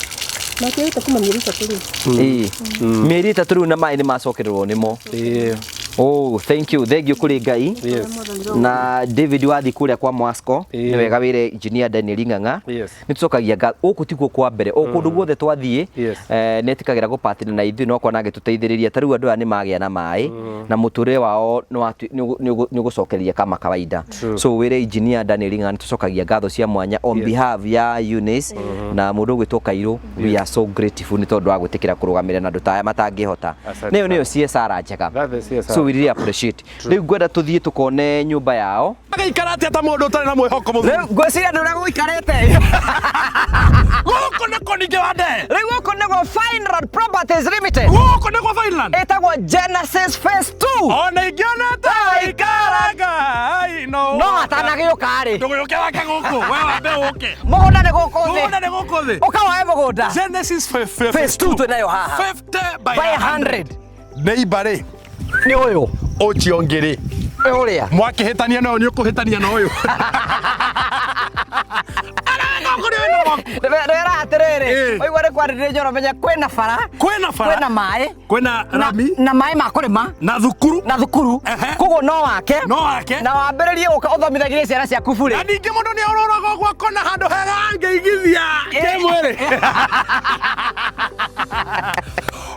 makĩrĩte kuma mĩeri 3 rĩu. Mĩeri 3 rĩu, na maĩ nĩ macokererwo nĩmo. Oh, thank you, thank you kũrĩ Ngai. Na David, wathiĩ kũrĩa kwa Mwasco, nĩ wega wĩre engineer Daniel Ng'ang'a nĩ tũcokagia ngatho. Gũkũ tikuo kwa mbere, o kũndũ guothe twathiĩ, nĩ etĩkagĩra gũpatĩna na ithuĩ, no kwana agĩtũteithĩrĩria. Ta rĩu andũ aya nĩ magĩa na maĩ, na mũtũrĩre wao nĩ ũgũcokereria kama kawaida. So wĩre engineer Daniel Ng'ang'a nĩ tũcokagia ngatho cia mwanya on behalf ya Eunice na mũndũ ũgwĩtwo Kairũ. We are so grateful nĩ tondũ wa gwĩtĩkĩra kũrũgamĩrĩra na andũ ta aya matangĩhota. Asante Nĩyo nĩyo CSR njega. That's the CSR. So we really appreciate. Rĩu ngwenda tũthiĩ tũkone nyũmba yao. Agaikara atĩa ta mũndũ ũtarĩ na mwĩhoko mũthuri? Rĩu ngwĩciria ndũ ũrĩa gũikarĩte. Gũkũ nĩkũ ningĩ wa nde? Rĩu gũkũ nĩguo Fineland Properties Limited. Gũkũ nĩkuo Finland. Ĩtagwo Genesis Phase 2. Ona ingĩona ta waikaraga ai no. No atanagĩũka rĩ, ndũgũyũke wake gũkũ, we wambe ũke. Mũgũnda nĩ gũkũ thĩ. Mũgũnda nĩ gũkũ thĩ. Ũkawoe mũgũnda. Genesis Phase 2 twĩnayo haha. 50 by by 100. 100. Neighbor rĩ, Nĩ ũyũ. Ũcio ũngĩ rĩ, Ũrĩa. Mwakĩhĩtania na ũyũ nĩ ũkũhĩtania na ũyũ. Arega kũrĩ wĩna waku. Ndĩrera atĩrĩrĩ, Ĩĩ. waigua nĩ kwarĩrĩria njoro menya kwĩna bara, Kwĩna bara. kwĩna maĩ, Kwĩna rami na maĩ ma kũrĩma na thukuru. na thukuru. Ehe. Koguo no wake. No wake. Na wambĩrĩrie gũka ũthomithagĩrie ciana ciaku burĩ. Na ningĩ mũndũ nĩ orũraga ũguo akona handũ hega angĩigithia kĩmwĩrĩ.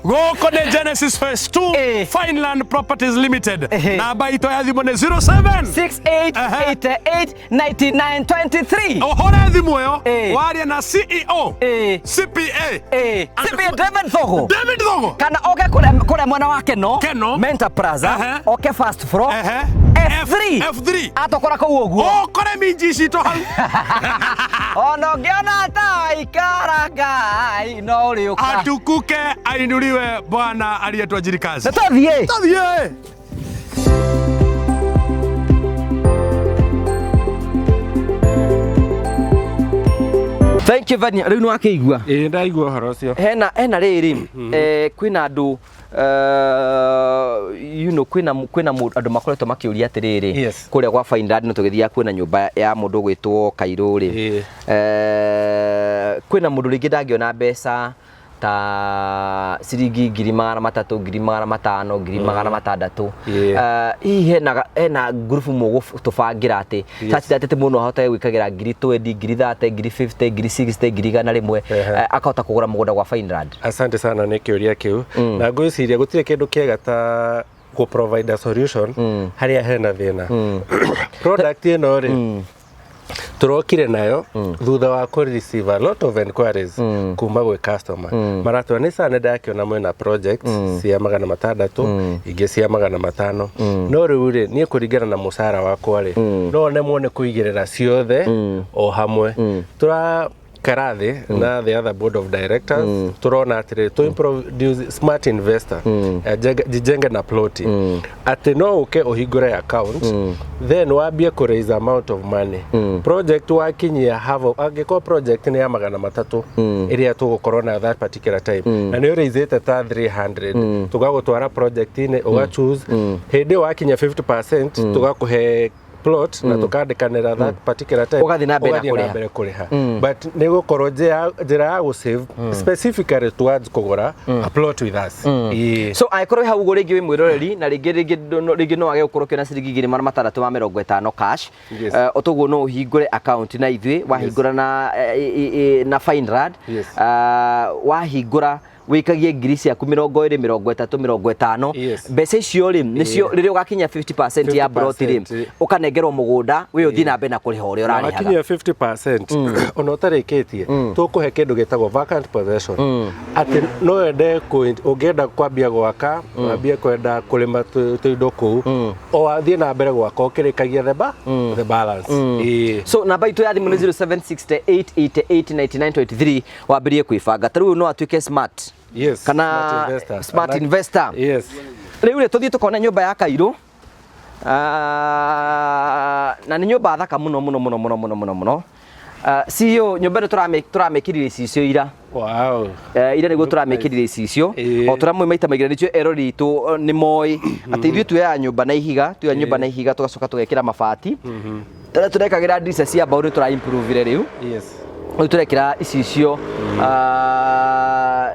Gũkũ nĩ Genesis Phase 2 Ĩĩ. Fineland Properties Limited. Ehe. Namba itũ ya thimũ nĩ 07 68889923. Ũhũre thimũ ĩyo Ĩĩ. warie na CEO Ĩĩ. CPA Ĩĩ. CPA David Thogo. David Thogo. Kana oke kũrĩa mwena wa Keno, Keno. Mentor Plaza, Ehe. oke first floor, Ehe. F3. F3. Atokora kũu ũguo. Ũkore minji citũ hau. Ona ũngĩona ta ikara Ngai no ũrĩũka. Atukuke ainuliwe Bwana aliyetuajiri kazi. Nĩ tũthiĩ. Tũthiĩ. Thank you very much. Rĩu nĩ wakĩigua. Ĩĩ ndaigua ũhoro ũcio. Hena rĩrĩ, kwĩna andũ you know, kwĩna andũ makoretwo makĩũria atĩrĩrĩ, Yes. kũrĩa gwa Fineland no tũgĩthiaga kwĩna nyũmba ya mũndũ ũgwĩtwo Kairũ rĩ, Ĩĩ. kwĩna mũndũ rĩngĩ ndangĩona mbeca ta ciringi 300,000, 500,000, 600,000. Ĩĩ. Hihi hena ngurubu mũgũtũbangĩra atĩ such that atĩ mũndũ ahote gwĩkagĩra 20,000, 30,000, 50,000, 60,000, 100,000, Ehe. akahota kũgũra mũgũnda gwa Fineland. Asante sana nĩ kĩũria kĩu. Na ngwĩciria gũtirĩ kĩndũ kĩega ta gũ provide a solution harĩa hena thĩna. Product ĩno rĩ, tũrokire nayo thutha wa kũ receive a lot of enquiries kuma gwĩ customer. Maratwĩra nĩ sana ndakĩona mwĩna project cia 600, ingĩ cia 500, no rĩu rĩ, niĩ kũringana na mũcara wakwa rĩ, no nemwo nĩ kũigĩrĩra ciothe o hamwe. Tũra karathi na the other board of directors, turona atĩrĩrĩ, to introduce smart investor, jijenge na ploti, atĩ no ũke ũhingũre account, then wambie kũ raise amount of money. Project wakinyia half of, angĩkorwo project nĩ ya 300 ĩrĩa tũgũkorwo nayo that particular time, na nĩ ũraisĩte ta 300, tũgagũtwara project-inĩ, ũga choose. Hĩndĩ ĩyo wakinyia 50%, tũgakũhe plot na tũkandĩkanĩra that particular time. Ũgathiĩ na mbere na Ũgathiĩ na kũrĩha. mbere kũrĩha, but nĩ gũkorwo njĩra ya gũsave specifically towards kũgũra a plot with us. Ĩĩ. So angĩkorwo wĩ hau ũguo rĩngĩ wĩ mwĩroreri na rĩngĩ no wage gũkorwo ũkĩona ciringi 650 cash, Yes. otoguo no ũhingũre account na ithuĩ. Wahingũra na Fineland, Yes. wahingũra wĩikagie ngiri ciaku 20, 30, 50. Yes. Mbeca icio rĩ, nĩcio rĩrĩa ũgakinyia 50% ya plot rĩ, 50%. ũkanengerwo mũgũnda wĩ ũthiĩ na mbere na kũrĩha ũrĩa Na ũrarĩhaga. wakinyia 50%, ona ũtarĩkĩtie, tũkũhe kĩndũ gĩtagwo vacant possession, atĩ no wende ũngĩenda kwambia gwaka, wambie kwenda kũrĩma tũindo kũu, o wathiĩ na mbere gwaka ũkĩrĩkagia the balance. Ĩĩ. So namba itũ ya thimũ nĩ 0768889923, wambĩrĩrie kwĩbanga. Ta rĩu no atuĩke smart Yes, kana smart investor. smart Ana- investor. Yes. Rĩu rĩ, tũthiĩ tũkone nyũmba ya Kairũ. Na nĩ nyũmba thaka mũno mũno mũno mũno mũno mũno mũno. CEO, nyũmba ĩno tũramĩkĩrire icicio ira. Wow. Ira nĩguo tũramĩkĩrire icicio. Ĩĩ. O tũramwe maita maingĩ, nĩcio erori itũ nĩ moĩ atĩ ithuĩ tuoyaga nyũmba na ihiga, tuoya nyũmba na ihiga tũgacoka tũgekĩra mabati. Tũrĩa tũrekagĩra ndirica cia mbaũ nĩ tũra improve rĩu. Yes. Rĩu tũrekĩra icicio,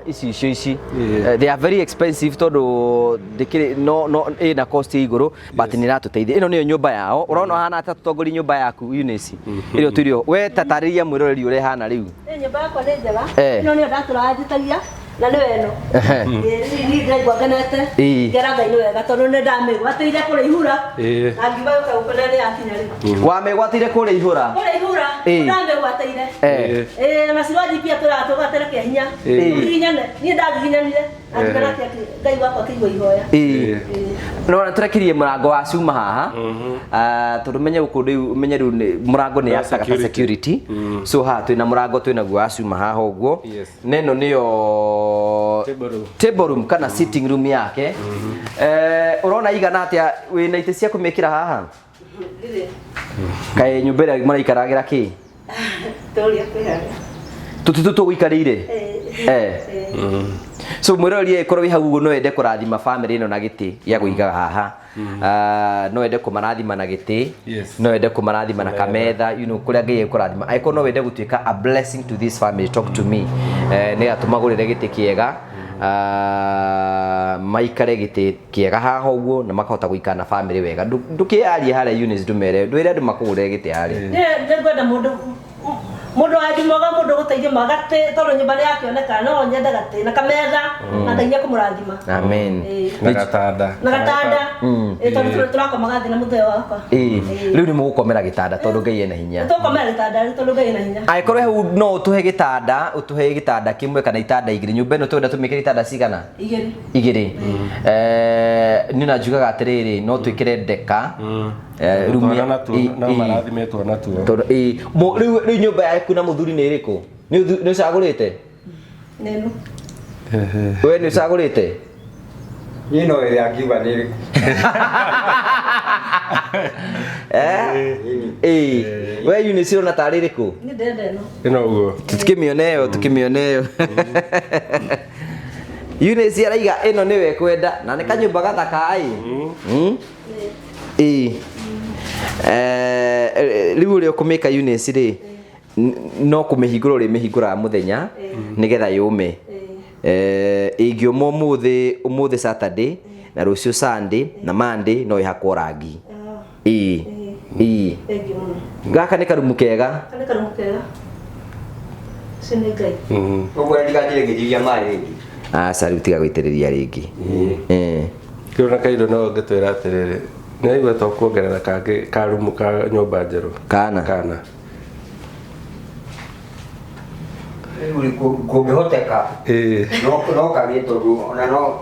icicio ici. Yeah. They are very expensive tondũ ndĩkĩrĩ no ĩna cost ĩ igũrũ, but nĩ ĩratũteithia. Ĩno nĩyo nyũmba yao. Ũrona ũhana atĩa tũtongoria nyũmba yaku Eunice ĩrĩa ũtũire? We tatarĩria mwĩroreri ũrĩa ĩhana rĩu. Ĩ, nyũmba yakwa nĩ njega. Eh. Ĩno nĩyo ndatũraga njĩtagia na nĩyo ĩno. Ehe. Ĩ, niĩ ndĩraigua ngenete. Ĩ. Ngera Ngai nĩ wega tondũ nĩ ndamĩgwatĩire kũrĩa ihura. Ĩ. Na ngiuga yũke gũkũ na nĩ yakinya rĩu. Wamĩgwatĩire kũrĩa ihũra? Kũrĩa ihura. Ĩ. Ndamĩgwatĩire. Eh. Ĩ, na cironji pia tũratũgwatĩra kĩa hinya. Ĩ. Tũgiginyane. Niĩ ndagiginyanire. Na ngiuga nake atĩ Ngai wakwa akĩigua ihoya. Ĩ. No na tũrekirie mũrango wa cuma haha. Tondũ menye gũkũ rĩu, menye rĩu mũrango nĩ No yakaga ta security. security. So haha twĩna mũrango twĩnaguo wa cuma haha ũguo. Yes. Na ĩno nĩyo Table room. table room kana sitting room yake. Ũrona igana atĩa wĩna itĩ cia kũmĩkĩra haha? Ndirĩ. Kaĩ nyũmba ĩrĩa mũraikaragĩra kĩ? Tũria kwĩ harĩa. Tũtĩ tũtũ gũikarĩire? Ĩ. Eh. Ĩ. So mwĩroreri ĩkorwo wĩ hau ũguo no wende kũrathima family ĩno na gĩtĩ gĩa kũiga haha. No wende kũmarathima na gĩtĩ. Yes. No wende kũmarathima na kametha, you know, kũrĩa Ngai ekũrathima. Angĩkorwo no wende gũtuĩka a blessing to this family, talk to me. Nĩgetha tũmagũrĩre gĩtĩ kĩega. Maikare gĩtĩ kĩega haha ũguo na makahota gũikara na family wega. Ndũkĩyarie harĩa Eunice, ndũmere ndwĩre andũ makũgũrĩre gĩtĩ harĩa. Nĩ ngwenda mũndũ wendi mwega, mũndũ ũgũteithia gatĩ, tondũ nyũmba nĩ yakĩoneka, no nyende gatĩ na kametha, na Ngai nĩekũmũrathima. Amen. Ĩĩ. Na gatanda. Na gatanda. Ĩĩ, tondũ tũrakomaga thĩ na mũthee wakwa. Ĩĩ, rĩu nĩ mũgũkomera gĩtanda tondũ Ngai ena hinya. Tũkomera gĩtanda rĩu tondũ Ngai ena hinya. Angĩkorwo hau no ũtũhe gĩtanda, ũtũhe gĩtanda kĩmwe kana itanda igĩrĩ. Nyũmba ĩno tũrenda tũmĩkĩre itanda cigana? Igĩrĩ. Igĩrĩ. Niĩ na njugaga atĩrĩrĩ, no twĩkĩre ndeka. Room Twana natuo no marathimĩtwo natuo. Tondũ ĩĩ, rĩu nyũmba yaku na mũthuri nĩ ĩrĩkũ? Nĩ ũcagũrĩte? Nĩ ĩno. We nĩ ũcagũrĩte? Niĩ no ĩrĩa angiuga nĩ ĩrĩkũ. Eh? Ĩĩ. We Eunice ũrona tarĩ ĩrĩkũ? Nĩ ndĩrenda ĩno. Ĩno ũguo. Tukĩmĩone ĩyo, tukĩmĩone ĩyo. Eunice araiga ĩno nĩwe ekwenda na nĩ kanyũmba gathaka ĩ. Ĩĩ. Rĩu ũrĩa ũkũmĩka Eunice rĩ, no kũmĩhingũra ũrĩmĩhingũraga mũthenya nĩgetha yũme. Ĩngĩũma ũmũthĩ, ũmũthĩ Saturday na rũciũ Sunday na Monday no ĩhakwo rangi. Ĩĩ. Ĩĩ. Thank you mũno. Gaka nĩ karumu kega. Nĩ karumu kega. Ũcio nĩ Ngai. Ũguo ndiganjire ngĩthiria maĩ rĩngĩ. Aca, rĩu tiga gũitĩrĩria rĩngĩ. Kĩu na kairũ no ũngĩtwĩra atĩrĩrĩ, nĩ aigua to kuongerera kangĩ karumu ka nyũmba njerũ. Kana. Kana. Rĩu rĩ, kũngĩhoteka Ĩĩ. no kagĩe, tondũ ona no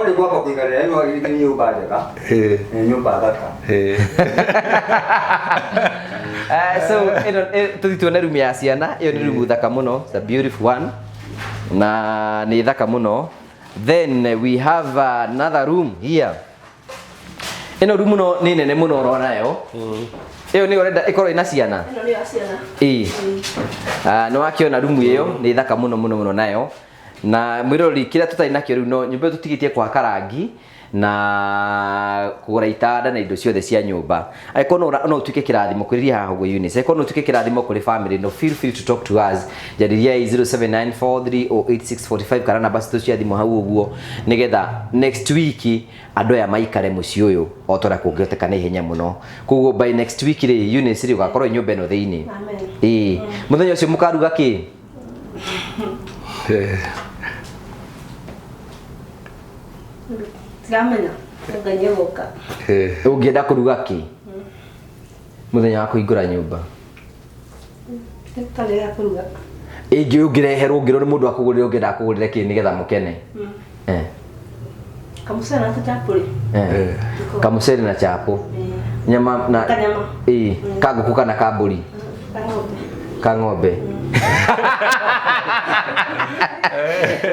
nĩ kwamba kũiganĩra ĩno nĩ nyũmba njega. Ĩĩ. Nĩ nyũmba thaka. Ĩĩ. So ĩno tũthiĩ tuone rumu ya ciana. Ĩyo nĩ rumu thaka mũno. It's a beautiful one na nĩ thaka mũno. Then we have another room here. Ĩno rumu no nĩ nene mũno ũrona yo. Ĩyo nĩyo ũrenda ĩkorwo ĩna ciana? Ĩno nĩyo ya ciana. Ĩĩ. Nĩ wakĩona rumu ĩyo nĩ thaka mũno mũno mũno nayo. Na mwĩroreri, kĩrĩa tũtarĩ nakĩo rĩu no nyũmba ĩyo tũtigĩtie kũhaka rangi na kũgũra itanda na indo ciothe cia nyũmba. Angĩkorwo no ũtuĩke kĩrathimo kwĩrĩria haha ũguo Eunice, angĩkorwo no ũtuĩke kĩrathimo kũrĩ family no, feel free to talk to us. Njarĩriai 0794308645 kana namba citũ cia thimũ hau ũguo, nĩgetha next week andũ aya maikare mũciĩ ũyũ o ta ũrĩa kũngĩhoteka na ihenya mũno. Koguo by next week rĩ, Eunice rĩ, ũgakorwo wĩ nyũmba ĩno thĩinĩ. Amen. Ĩĩ, mũthenya ũcio mũkaruga kĩ? Tiramenya. Ngai nĩegũka. Ũngĩenda kũruga kĩ mũthenya wa kũhingũra nyũmba? Tarĩ ya kũruga. Ĩngĩ ũngĩreherwo, ũngĩrwo nĩ mũndũ akũgũrĩre, ũngĩenda akũgũrĩre kĩ nĩgetha mũkene? Kamucere na tũchapuri. Kamucere na chapo, nyama na Kanyama. Ĩĩ, ka ngũkũ kana ka mbũri? Ka ng'ombe. Ka ng'ombe.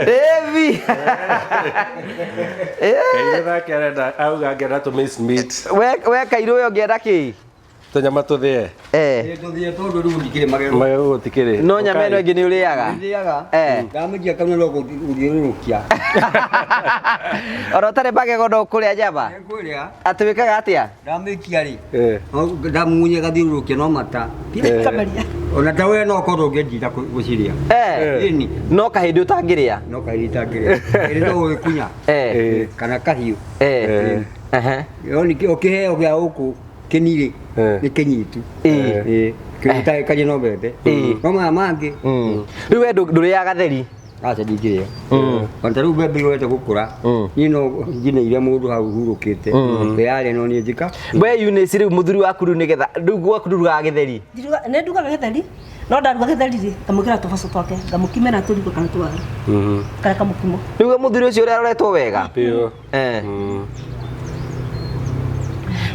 Devi. Kairũ nake arenda auga angĩenda tũ miss meat. We kairũ, we ũngĩenda kĩ? Tũnyama tũthĩe. Tũthĩe, tondũ rĩu ndikĩrĩ magego. Magego gũtikĩrĩ. No nyama ĩno ĩngĩ nĩ ũrĩaga? Ndĩaga. Ndamĩkia kanua no gũthiũrũrũkia. Ona ũtarĩ magego no ũkũrĩa nyama? Ngũrĩa. Atĩ wĩkaga atĩa? Ndamĩkia rĩ, ndamumunye gathiũrũrũkia no mata. Kameria. Ona ta we no korwo ũngĩnjita gũciria. Ĩni. No kahĩndĩ ũtangĩrĩa? No kahĩndĩ itangĩrĩa. Ĩrĩ no gũgĩkunya. Kana kahiũ. No ningĩ ũkĩheo gĩa gũkũ kĩnirĩ nĩ kĩnyitu. Ĩĩ. Kĩrĩa no mbembe. No maya mangĩ. Rĩu we ndũrĩaga gatheri? Aca, ndingĩrĩa. Ona ta rĩu mbembe iwete gũkũra, niĩ no nginĩire mũndũ hau hurũkĩte. Yarĩa no niĩ njĩka. We Eunice, rĩu mũthuri waku rĩu nĩgetha rĩu gwaku ndũrugaga gĩtheri? Nĩ ndugaga gĩtheri, no ndaruga gĩtheri rĩ, ngamwĩkĩra tũboco twake, ngamũkimĩra tũrigũ kana twaru kana kamũkimo. Rĩu we mũthuri ũcio ũrĩa aroretwo wega. Biũ.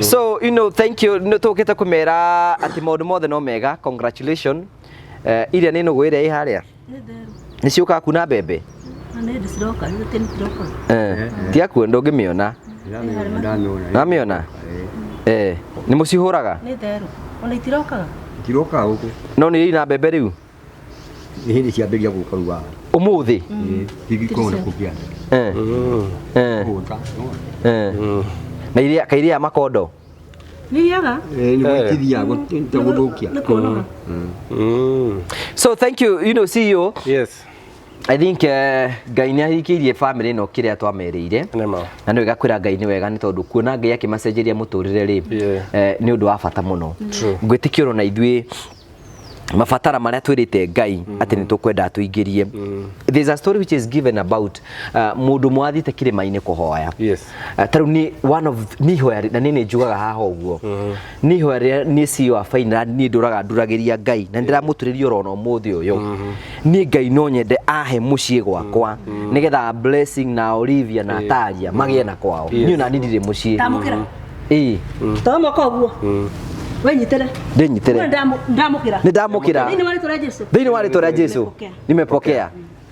So you know, thank you. Nĩ tũkĩte kũmera atĩ maũndũ mothe no mega. Congratulations. Iria nĩ nũgũ ĩrĩa ĩ harĩa? Nĩ therũ. Nĩ ciũkaga kuna mbembe? Na nĩ hĩndĩ ciroka, gĩtĩ nĩ ciroka. Tiakuo ndũngĩmĩona. Ndamĩona. Ndamĩona? Nĩ mũcihũraga? Nĩ therũ, ona itirokaga. Itirokaga gũkũ. No nĩ ina mbembe rĩu? Nĩ hĩndĩ ciambĩrĩria gũka rĩu haha. Ũmũthĩ. Ingĩkorwo na kũngĩa. Kũhũta. Na iria kairia makondo. Nĩ irĩaga. Nĩ gwĩtithia gũthũkia. Nĩ kũnoga. So thank you, you know, CEO. Yes. I think Ngai nĩ ahingĩirie family ĩno kĩrĩa twamerĩire. Nĩma. Na nĩ wega kwĩra Ngai nĩ wega nĩ tondũ kuona Ngai akĩmacenjeria mũtũrĩre rĩ, nĩ ũndũ wa bata mũno. Ngwĩtĩkia ona ithuĩ mabatara marĩa twĩrĩte Ngai atĩ nĩ tũkwenda tũingĩrie. There's a story which is given about mũndũ mwathiĩte kĩrĩma-inĩ kũhoya. Yes. Ta rĩu nĩ one of nĩ ihoya na niĩ nĩ njugaga haha ũguo. Nĩ ihoya rĩrĩa niĩ CEO wa Fineland niĩ ndũraga nduragĩria Ngai na nĩndĩramũturĩria orona ũmũthĩ ũyũ. Niĩ Ngai no nyende ahe mũciĩ gwakwa nĩgetha Blessing na Olivia na Talia magĩe na kwao. Niĩ ona niĩ ndirĩ mũciĩ. Ndamũkĩra. Ĩĩ. Toa mwaka ũguo. Wenyitĩre. Ndĩnyitĩre. Ndamũkĩra. Nĩ ndamũkĩra. Thĩinĩ wa rĩtwa rĩa Jesu. Thĩinĩ wa rĩtwa rĩa Jesu. Nimepokea. Nimepokea.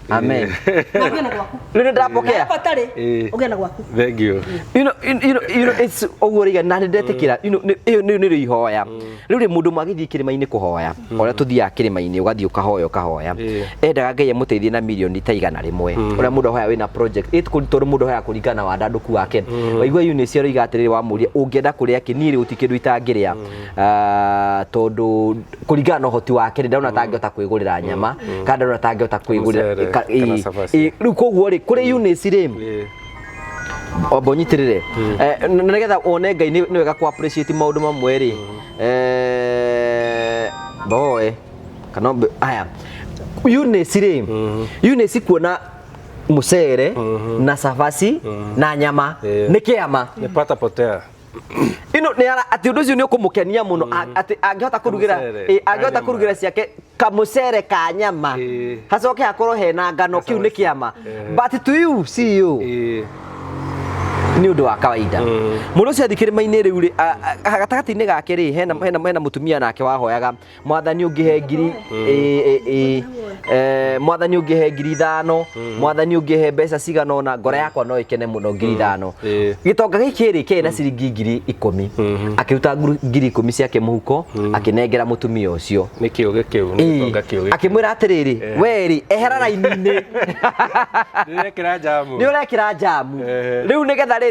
Amen. Na ũgĩe na gwaku. Rĩu nĩ ndapokea. Na ũtarĩ, ũgĩe na gwaku. Thank you. You know, it's ũguo rĩiga na nĩ ndetĩkĩra, you know, ĩyo nĩ ihoya. Rĩu rĩ mũndũ magĩthiĩ kĩrĩma-inĩ kũhoya, ũrĩa tũthiaga kĩrĩma-inĩ ũgathiĩ ũkahoya ũkahoya. Endaga Ngai amũteithie na mirioni ta 100. Ũrĩa mũndũ ahoya wĩna project, tondũ mũndũ ahoya kũringana na wandandũku wake. Waigua Eunice aroiga atĩrĩrĩ wamũria ũngĩenda kũrĩa kĩ, niĩ rĩ gũtirĩ kĩndũ itangĩrĩa. Tondũ kũringana na ũhoti wake rĩ, ndona ta angĩhota kwĩgũrĩra nyama, kana ndona ta angĩhota kwĩgũrĩra rĩu koguo rĩ kũrĩ Eunice rĩ omba ũnyitĩrĩre na nĩgetha wone Ngai nĩ wega kũ appreciate maũndũ mamwe rĩ mboe kana aya Eunice rĩ Eunice kuona mũcere na cabaci na nyama nĩ kĩama nĩ pata potea ino nĩ ara atĩ ũndũ ũcio nĩ ũkũmũkenia mũno atĩ angĩhota kũrugĩra angĩhota kũrugĩra ciake kamũcere ka nyama hacoke hakorwo hena ngano kĩu nĩ kĩama but to you CEO nĩ ũndũ wa kawaida mũndũ ũcio athiĩ kĩrĩma-inĩ rĩu rĩ gatagatĩ-inĩ gake rĩ hena mũtumia nake wahoyaga mwathani ũngĩhe ngiri mwathani ũngĩhe ngiri 5 mwathani ũngĩhe mbeca cigana ũna ngoro yakwa no ĩkene mũno ngiri 5 gĩtonga gĩkĩ rĩ kĩarĩ na ciringi ngiri 10 akĩruta ngiri 10 ciake mũhuko akĩnengera mũtumia ũcio nĩ kĩũgĩ kĩu nĩ gĩtonga kĩũgĩ akĩmwĩra atĩrĩrĩ we rĩ ehera raini-inĩ nĩ ũrekĩra njamu rĩu nĩgetha rĩrĩ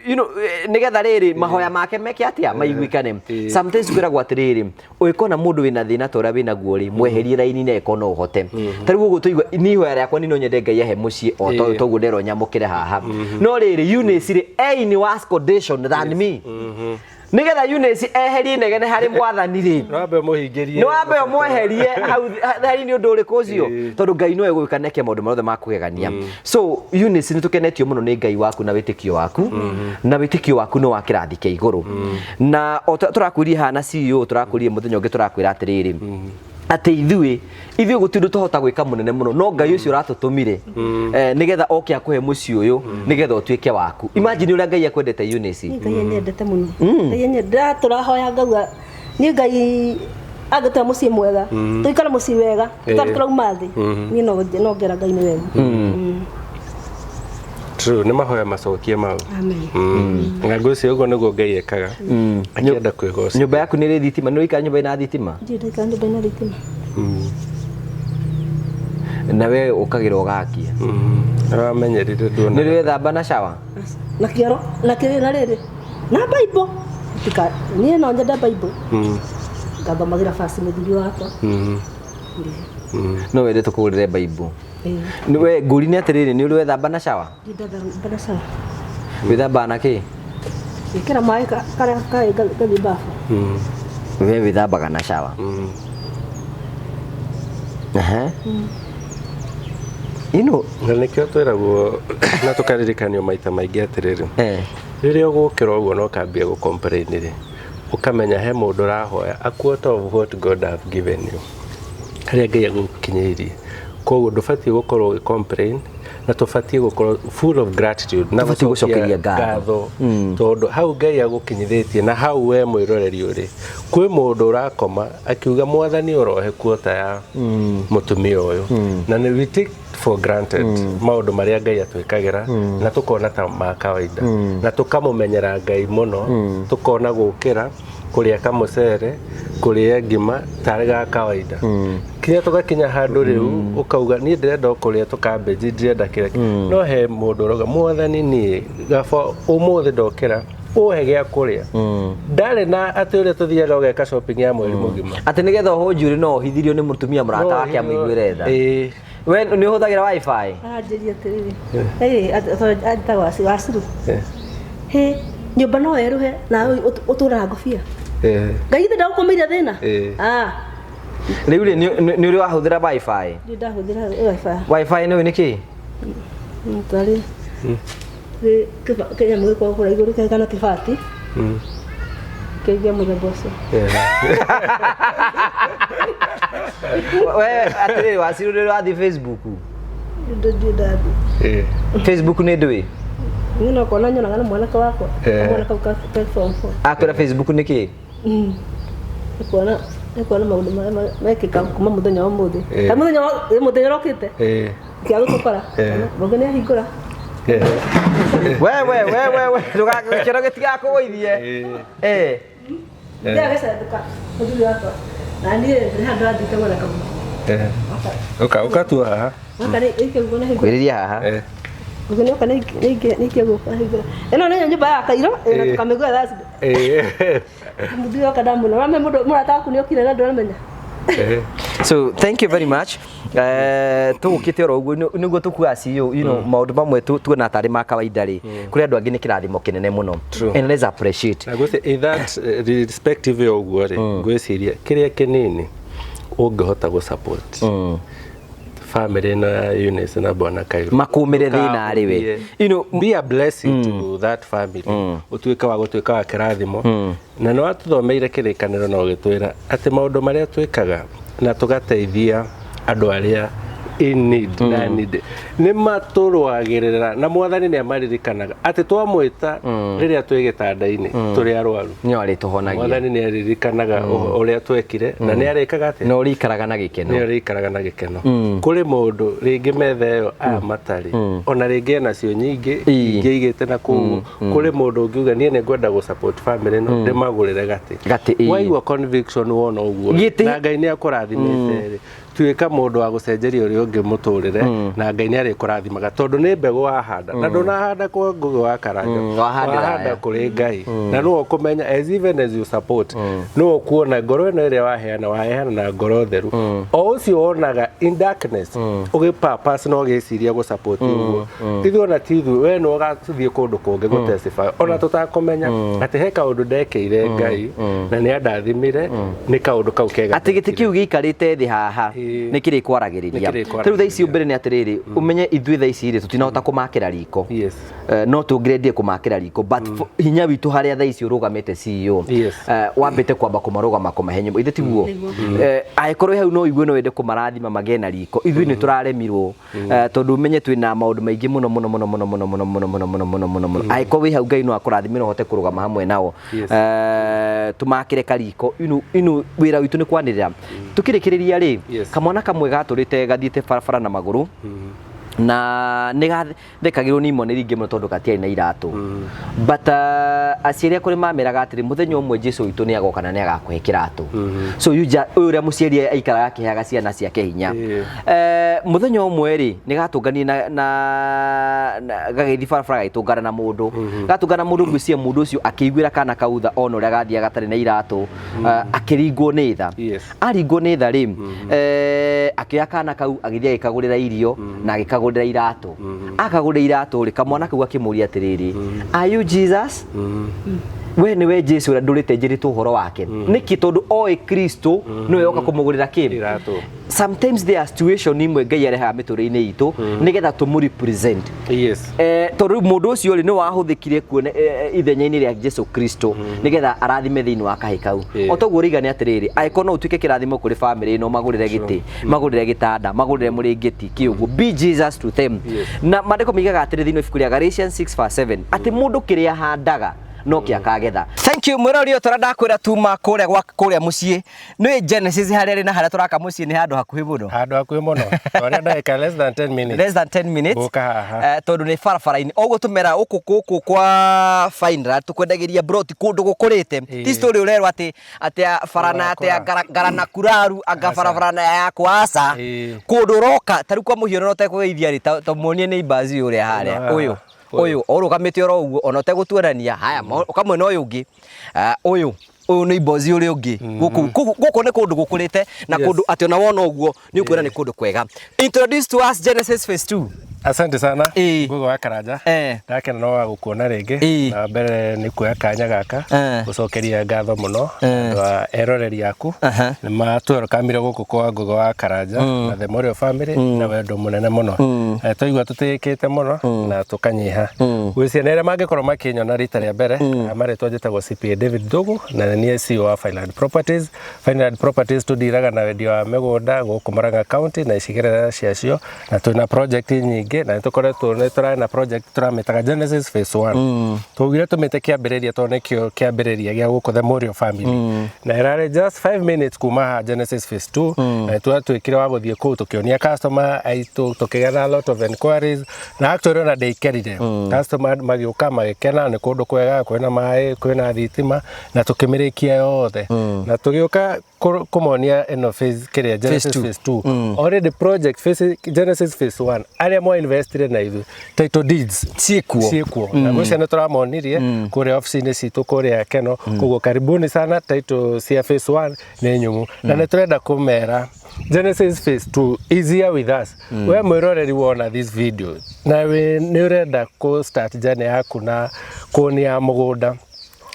you know nĩgetha rĩrĩ mahoya make meke atĩa maiguĩkane sometimes kwĩragwo atĩrĩrĩ ũngĩkona mũndũ wĩna thĩna ta ũrĩa wĩnaguo rĩ mweherie raini-inĩ angĩkorwo no ũhote ta rĩu ũguo tũigua niĩ ihoya rĩakwa niĩ no nyende Ngai ahe mũciĩ o toguo nderwo nyamũkĩre haha no rĩrĩ Eunice rĩ e in worse condition than me nĩgetha Eunice eherie inegene harĩ mwathani rĩ nĩ wambe ũmũhingĩrie nĩ wambe ũmweherie hau harĩ nĩ ũndũ ũrĩkũ ũcio tondũ Ngai nowe ũgwĩka neke maũndũ mothe ma kũgegania so Eunice nĩ tũkenetio mũno nĩ Ngai waku na wĩtĩkio waku na wĩtĩkio waku nĩ wa kĩrathi kĩa igũrũ na o tũrakwĩrie haha na CEO tũrakwĩrie mũthenya ũngĩ tũrakwĩra atĩrĩrĩ atĩ ithuĩ gũtirĩ ũndũ tũhota gwĩka mũnene mũno no Ngai ũcio ũratũtũmire nĩgetha oke akũhe mũciĩ ũyũ nĩgetha ũtuĩke waku imagine ũrĩa Ngai akwendete Eunice Ngai anyendete mũno Ngai anyendete tũrahoya ngauga niĩ Ngai angĩtũhe mũciĩ mwega tũikare mũciĩ wega tondũ tũrauma thĩ niĩ no ngera Ngai nĩ wega True, nĩ mahoya macokie mau. Amen. Na ngwĩciria ũguo nĩguo Ngai ekaga. Akĩenda kwĩgoca. Nyũmba yaku nĩ ĩrĩ thitima, nĩ ũraikara nyũmba ĩna thitima? Ndirĩ ndaikara nyũmba ĩna thitima. Na we ũkagĩra ũgakia. Nĩwamenyerire nduona. Nĩ ũrĩ wethamba na shower? Na kĩoro, na kĩrĩ na rĩrĩ. Na Bible. Tika, niĩ no nyende Bible. Ngathomagĩra basi mũthuri wakwa. No wende tũkũgũrĩre Bible. We ngũri nĩ atĩrĩrĩ nĩ ũrĩ wethamba na shower? Ndithamba na shower. Wĩthambaga na kĩ? Ĩkĩra maĩ karĩa kaĩ ngathiĩ bafu. We wĩthambaga na shower. Ino na nĩkĩo twĩragwo na tũkaririkanio maita maingĩ atĩrĩrĩ rĩrĩa ũgũkĩra ũguo na ũkambia gũ-complain rĩ ũkamenya he mũndũ ũrahoya a quarter of what God have given you harĩa Ngai agũkinyĩirie koguo ndũbatiĩ gũkorwo ũgĩ-complain na tũbatiĩ gũkorwo full of gratitude na tũbatiĩ gũcokeria ngatho tondũ hau Ngai agũkinyithĩtie na hau we mwĩroreri ũrĩ kwĩ mũndũ ũrakoma akiuga mwathani ũrohe kuota ya mũtumia ũyũ na nĩ we take for granted maũndũ marĩa Ngai atwĩkagĩra na tũkona ta ma kawaida na tũkamũmenyera Ngai mũno tũkona gũkĩra kũrĩa kamũcere Kũrĩa ngima tarĩ ga kawaida kinya tũgakinya handũ rĩu ũkauga niĩ ndĩrenda o kũrĩa tũkambĩnji, ndirenda kĩrĩa. No he mũndũ ũrauga, "Mwathani, niĩ gaba ũmũthĩ ndokĩra ũhe gĩa kũrĩa." Ndarĩ na atĩ ũrĩa tũthiaga ũgeka shopping ya mweri mũgima. Atĩ nĩgetha ũhũnjũri no ũhithirio nĩ mũtumia mũrata wake amũiguĩre tha. Ĩĩ. We nĩ ũhũthagĩra WiFi? Aranjĩria atĩrĩrĩ, ĩĩ anjĩtagwo Waciru. Hĩ, nyũmba no ĩrũhe nawe ũtũraga ngobia. Ngai ithe ndagũkũmĩire thĩna. Ah. Rĩu rĩ, nĩ ũrĩ wahũthĩra WiFi? Nĩ ndahũthĩra WiFi. WiFi nĩ ũĩ nĩ kĩ? Tarĩ kĩnyamũ gĩkoragwo kũrĩa igũrũ kana kĩbati kĩngĩa mũthemba ũcio. We atĩrĩrĩ Waciru, nĩ ũrĩ wathiĩ Facebook? Ndirĩ ndathiĩ. Facebook nĩ ndũĩ? Niĩ no kuona nyonaga na mwanake wakwa. Kamwana kau ka form four. Akwĩra Facebook nĩ kĩ? Nĩ kuona maũndũ marĩa mekĩka kuma mũthenya wa ũmũthĩ. Ta mũthenya wa mũthenya ũrokĩte. Kĩa gũtũkora. Mũngĩ nĩ ahingũra. We we we we we, ndũgakĩro gĩtigakũgũithie. Eh. Ndĩragĩcandũka mũthuri wakwa. Na niĩ nĩ handũ athiĩte mwana kamwe. Ũka ũkatua haha. Gaka nĩ ĩke guo na hingũra. Kwĩrĩria haha. Guo nĩ oka nĩ nĩ guo hingũra. Ĩno nĩ nyũmba ya Kairo ĩna tũkamĩgũra Thursday. Mũthuri wakwa ndamũona. Ũramenya mũndũ mũrata waku nĩ okire na ndũramenya. So thank you very much. Tũgũkĩte oro ũguo nĩguo tũkuaga CEO, maũndũ mamwe tuona tarĩ ma kawaida rĩ, kũrĩ andũ angĩ nĩ kĩrathimo kĩnene mũno. And let's appreciate. Na gwĩci in that respective ya ũguo rĩ, ngwĩciria kĩrĩa kĩnini ũngĩhota gũ support family ĩno ya Eunice na Bwana Kairũ Makũmĩre thĩna rĩ we. Be a blessing to that family, ũtuĩke wa gũtuĩka wa kĩrathimo. Na nĩ watũthomeire kĩrĩkanĩro na ũgĩtwĩra atĩ maũndũ marĩa twĩkaga na tũgateithia andũ arĩa in need na need nĩ matũrũagĩrĩra, na Mwathani nĩ amaririkanaga atĩ twamwĩta rĩrĩa twĩ gĩtanda-inĩ tũrĩ arwaru, Nĩ arĩtũhonagia. Mwathani nĩ aririkanaga ũrĩa twekire na nĩ arĩkaga atĩa? Na ũrĩikaraga na gĩkeno. Nĩ ũrĩikaraga na gĩkeno. Kũrĩ mũndũ rĩngĩ metha ĩyo aya matarĩ ona rĩngĩ enacio nyingĩ ingĩ igĩte na kũu. Kũrĩ mũndũ ũngiuga, "Niĩ nĩ ngwenda gũ support family ĩno, ndĩmagũrĩre gatĩ." Gatĩ, ĩĩ. Waigua conviction wona ũguo Gĩtĩ. Na Ngai nĩ akũrathimĩte rĩ, tuĩka mũndũ wa gũcenjeria ũrĩa ũngĩ mũtũrĩre, na Ngai nĩ arĩkũrathimaga, tondũ nĩ mbegũ wahanda na ndũnahanda kwa Ngũgĩ wa Karanja. Wahandĩra wahanda aya. Kũrĩ Ngai, na nĩwe ũkũmenya as even as you support, nĩwe ũkuona ngoro ĩno ĩrĩa waheana, waheana na ngoro theru, o ũcio wonaga in darkness ũgĩ purpose na ũgĩciria gũ support ũguo. Ithuĩ ona ti ithuĩ, we nĩwe ũgathiĩ kũndũ kũngĩ gũ testify ona tũtakũmenya atĩ he kaũndũ ndekeire Ngai na nĩ andathimire nĩ kaũndũ kau kega. Atĩ gĩtĩ kĩu gĩikarĩte thĩ haha nĩ kĩrĩkwaragĩrĩria. Nĩ kĩrĩkwaragĩrĩria. Rĩu thaa ici mbere nĩ atĩrĩrĩ, ũmenye ithuĩ thaa ici rĩ, tũtinahota kũmakĩra riko. No tũngĩrendie kũmakĩra riko, but hinya witũ harĩa thaa ici ũrũgamĩte CEO, wambĩte kwamba kũmarũgama, kũmahe nyũmba, ithe tiguo? Angĩkorwo hau no igue no wende kũmarathima magĩe na riko, ithuĩ nĩ tũraremirwo, tondũ ũmenye twĩna maũndũ maingĩ mũno mũno mũno mũno mũno mũno mũno mũno mũno mũno mũno mũno. Angĩkorwo wĩ hau, Ngai no akũrathime na ũhote kũrũgama hamwe nao, tũmakĩre kariko. Inu wĩra witũ nĩ kwanĩrĩra. Tũkĩrĩkĩrĩria rĩ, kamwana kamwe gatũrĩte gathiĩte barabara na magũrũ na nĩ gathekagĩrwo nĩ imone ringĩ mũno tondũ gatiarĩ na iratũ, but aciari akwa nĩ mameraga atĩrĩ, mũthenya ũmwe Jesu witũ nĩ agoka na nĩ agakũhe kĩratũ. So you ũyũ ũrĩa mũciari aikaraga akĩheaga ciana ciake hinya. Mũthenya ũmwe rĩ, nĩ gatũnganire na gagĩthiĩ barabara, gagĩtũngana na mũndũ, gatũngana na mũndũ. Ngwĩciria mũndũ ũcio akĩiguĩra kana kau tha, ona ũrĩa gathiaga gatarĩ na iratũ, akĩringwo nĩ tha. Aringwo nĩ tha rĩ, akĩoya kana kau, agĩthiĩ agĩkagũrĩra irio na agĩkagũrĩra iratũ. Akagũrĩra iratũ rĩ, kamwana kau akĩmũria atĩrĩrĩ, "Are you Jesus? We nĩwe Jesu ũrĩa ndũrĩte njĩrĩtwo ũhoro wake nĩkĩ?" Tondũ oĩ Kristo nĩwe oka kũmũgũrĩra kĩ? Iratũ. Sometimes there are situation imwe Ngai arehaga mĩtũrĩre-inĩ itũ nĩgetha tũmũ represent. Tondũ rĩu mũndũ ũcio rĩ, nĩ wahũthĩkire kuona ithenya-inĩ rĩa Jesu Kristo nĩgetha arathime thĩinĩ wa kahĩ kau. O toguo rĩiga nĩ atĩrĩrĩ, angĩkorwo no ũtuĩke kĩrathimo kũrĩ family ĩno, magũrĩre gĩtĩ, magũrĩre gĩtanda, magũrĩre mũrĩngĩti kĩũguo, be Jesus to them. Na maandĩko moigaga atĩrĩ thĩinĩ wa ibuku rĩa Galatians 6 verse 7 atĩ mũndũ kĩrĩa ahandaga no kĩ akagetha. Thank you mwĩrori ũyũ tũrĩa ndakwĩra tuma kũrĩa gwa kũrĩa mũciĩ nĩ Genesis harĩa ĩrĩ na harĩa tũraka mũciĩ nĩ handũ hakuhĩ mũno. Handũ hakuhĩ mũno, twaria ndagĩka less than 10 minutes. Less than 10 minutes. Gũka haha. Tondũ nĩ barabara-inĩ ũguo tũmera gũkũ gũkũ kwa Fineland tũkwendagĩria broti kũndũ gũkũrĩte. Ti story ũrerwo atĩ atĩ bara na atĩ ngaranakuraru anga barabara na yakwa aca. Kũndũ ũroka ta rĩu kwa mũhiano no ũtekũgeithia rĩ ta muonie neighbors ũyũ ũrĩa harĩa ũyũ ũyũ ũrũgamĩte oro ũguo ona ũtegũtuonania haya ũkamwena ũyũ ũngĩ ũyũ ũyũ neighbors ũrĩa ũngĩ gũkũ gũkũ nĩ kũndũ gũkũrĩte na kũndũ atĩ ona wona ũguo nĩ ũkuona nĩ kũndũ kwega. Introduce to us Genesis Phase 2. Asante sana. Ngugo wa Karanja. Ndakena no wa gukuona ringi. Na mbere ni kuoya kanya gaka gucokeria ngatho muno andu a eroreri aku. Ni matwerokamire guku kwa Ngugo wa Karanja na the Morio family na wendo munene muno. Twaigua tutiikite muno na tukanyiha. Gwĩ ciana iria mangikorwo makinyona rita ria mbere, marĩtwa njĩtagwo CPA David Thugu na nĩ niĩ CEO wa Fineland Properties. Fineland Properties tũndiraga na wendia wa mĩgũnda gũkũ Murang'a County na icigĩrĩra ciacio, na twĩna project nyingĩ na nĩtũkoretwo nĩtũrarĩ na project tũramĩtaga Genesis Phase 1. Twaugire tũmĩte kĩambĩrĩria tondũ nĩkĩo kĩambĩrĩria gĩa gũkũ the Morio family. Na ĩrarĩ just 5 minutes kuma haha Genesis Phase 2 na nĩtwatuĩkire wa gũthiĩ kũu tũkĩonia customer aitũ, tũkĩgĩa na a lot of enquiries na actually ona ndĩikerire. Customer magĩũka magĩkena nĩ kũndũ kwega, kwĩna maĩ, kwĩna thitima na tũkĩmĩrĩkia yothe. Na tũgĩũka kũmonia ĩno phase kĩrĩa Genesis Phase 2. Already project phase Genesis Phase 1 arĩa mwa investire na ithuĩ title deeds ciĩkuo ciĩkuo na gwĩcia nĩ tũramonirie kũrĩa ofici-inĩ citũ kũrĩa Keno. Koguo karibuni sana, title cia Phase 1 nĩ nyũmũ na nĩ tũrenda kũmera Genesis Phase 2 is here with us. We mwĩroreri wona this video na we nĩ ũrenda kũ start journey yaku na kuonia mũgũnda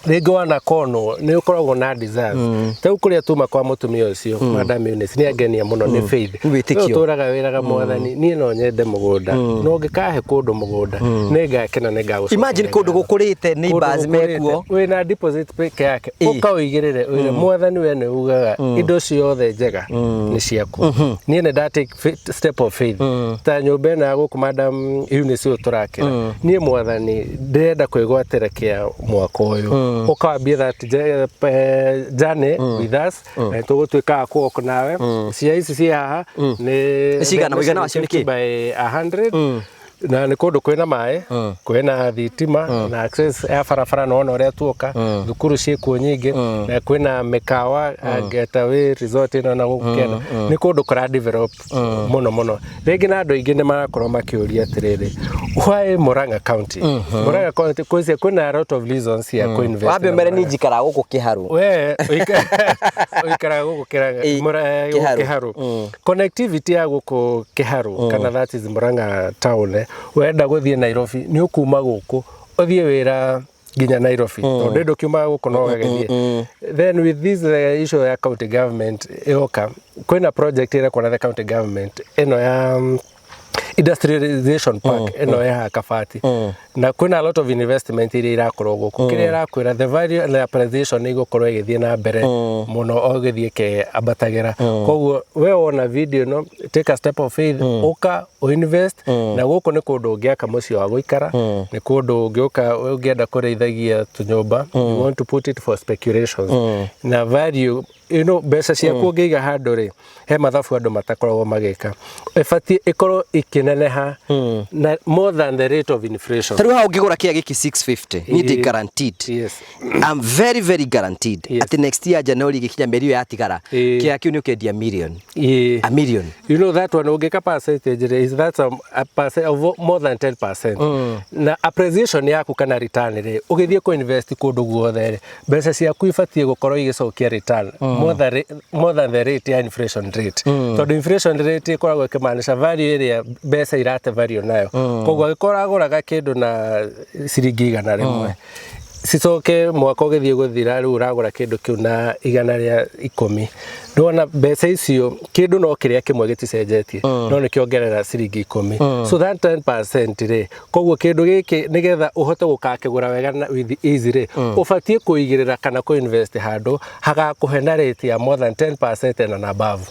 rĩngĩ wana konwo nĩ ũkoragwo na desires ta rĩu kũrĩa tuma kwa mũtumia ũcio Madam Eunice nĩ angenia mũno nĩ faith. Wĩtĩkio. We ũtũraga wĩraga mwathani niĩ no nyende mũgũnda no ũngĩkahe kũndũ mũgũnda nĩ ngakena nĩ ngagũcokeria. Imagine kũndũ gũkũrĩte neighbors mekuo wĩna deposit peke yake ũkaũigĩrĩre ũire mwathani we nĩ ugaga indo ciothe njega nĩ ciaku. Niĩ nĩ nda take step of faith ta nyũmba ĩno ya gũkũ Madam Eunice ũyũ tũrakĩra niĩ mwathani ndĩrenda kwĩgwatĩra kĩa mwaka ũyũ. Ũkawambia that journey with us na tũgũtuĩka a kũwalk nawe. Cia ici ciĩ haha nĩ cigana mũigana wacio nĩ kĩ? By 100 na nĩ kũndũ kwĩna maĩ, kwĩna thitima na access ya barabara na wona ũrĩa tuoka thukuru ciĩkuo nyingĩ na kwĩna mĩkawa Getaway Resort ĩno na gũkũ kĩanda nĩ kũndũ kũra develop mũno mũno. Rĩngĩ na andũ aingĩ nĩ marakorwo makĩũria atĩrĩrĩ, why Murang'a County? Murang'a County kwĩna a lot of reasons ya kũ-invest. Wambe ũmere niĩ njikaraga gũkũ Kĩharũ. We ũikaraga gũkũ Kĩharũ. Connectivity ya gũkũ Kĩharũ kana that is Murang'a town, wenda gũthiĩ Nairobi nĩ ũkuma gũkũ ũthiĩ wĩra nginya Nairobi tondũ ndũkiumaga gũkũ no ũgagĩthiĩ. Then with this issue ya county government ĩroka, kwĩna project ĩrekwo na the county government ĩno ya industrialization park ĩno ya Kabati na kwĩna a lot of investment iria irakorwo gũkũ kĩrĩa ĩrakwĩra the value and the appreciation nĩ igũkorwo ĩgĩthiĩ na mbere mũno o gĩthiĩ ĩkĩambatagĩra. Koguo we wona video ĩno, take a step of faith, ũka ũinvest na gũkũ nĩ kũndũ ũngĩaka mũciĩ wa gũikara, nĩ kũndũ ũngĩũka ũngĩenda kũrĩithagia tũnyũmba, you want to put it for speculations na value you know, mbeca ciaku ũngĩiga handũ rĩ he mathabu andũ matakoragwo magĩka, ĩbatiĩ ĩkorwo ĩkĩneneha na more than the rate of inflation. Ta rĩu haha ũngĩgũra kĩa gĩkĩ 650 niĩ ndĩ guaranteed. I'm very very guaranteed atĩ next year January gĩkinya mĩeri ĩyo yatigara kĩa kĩu nĩ ũkendia million. A million. You know that one ũngĩka percentage is that's a percent of more than 10%. Na appreciation yaku kana return rĩ ũgĩthiĩ kũ invest kũndũ guothe rĩ mbeca ciaku ibatiĩ gũkorwo igĩcokia return more than the rate ya inflation rate. Tondũ inflation rate ĩkoragwo ĩkĩmaanisha value ĩrĩa mbeca irate value nayo. Koguo angĩkorwo ũragũraga kĩndũ na ciringi 100 cicoke mwaka ũgĩthiĩ gũthira rĩu ũragũra kĩndũ kĩu na 110, Ndona mbeca icio, kĩndũ no kĩrĩa kĩmwe gĩticenjetie, no nĩ kĩongerera ciringi 10, so that 10% rĩ, koguo kĩndũ gĩkĩ nĩgetha ũhote gũkakĩgũra wega na with easy rĩ, ũbatiĩ kũigĩrĩra kana kũ invest handũ hagakũhe na rate ya more than 10% and above.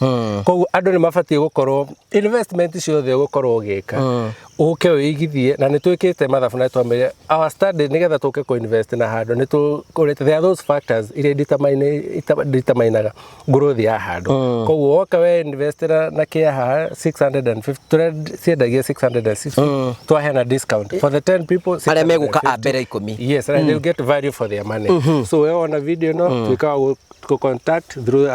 Koguo andũ nĩ mabatiĩ gũkorwo investment ciothe ũgũkorwo ũgĩka, ũke ũigithie, na nĩ twĩkĩte mathabu na twamĩre our study nĩgetha tũke kũ invest na handũ nĩ tũkũrĩte. There are those factors iria determinaga growth ya handũ. Koguo woka we invest na kĩa haha 650, tũrĩa ciendagia 660, twaheana discount for the 10 people. Arĩa megũka a mbere 10. Yes, and they'll get value for their money. So we ona video no tuĩka wa gũ contact through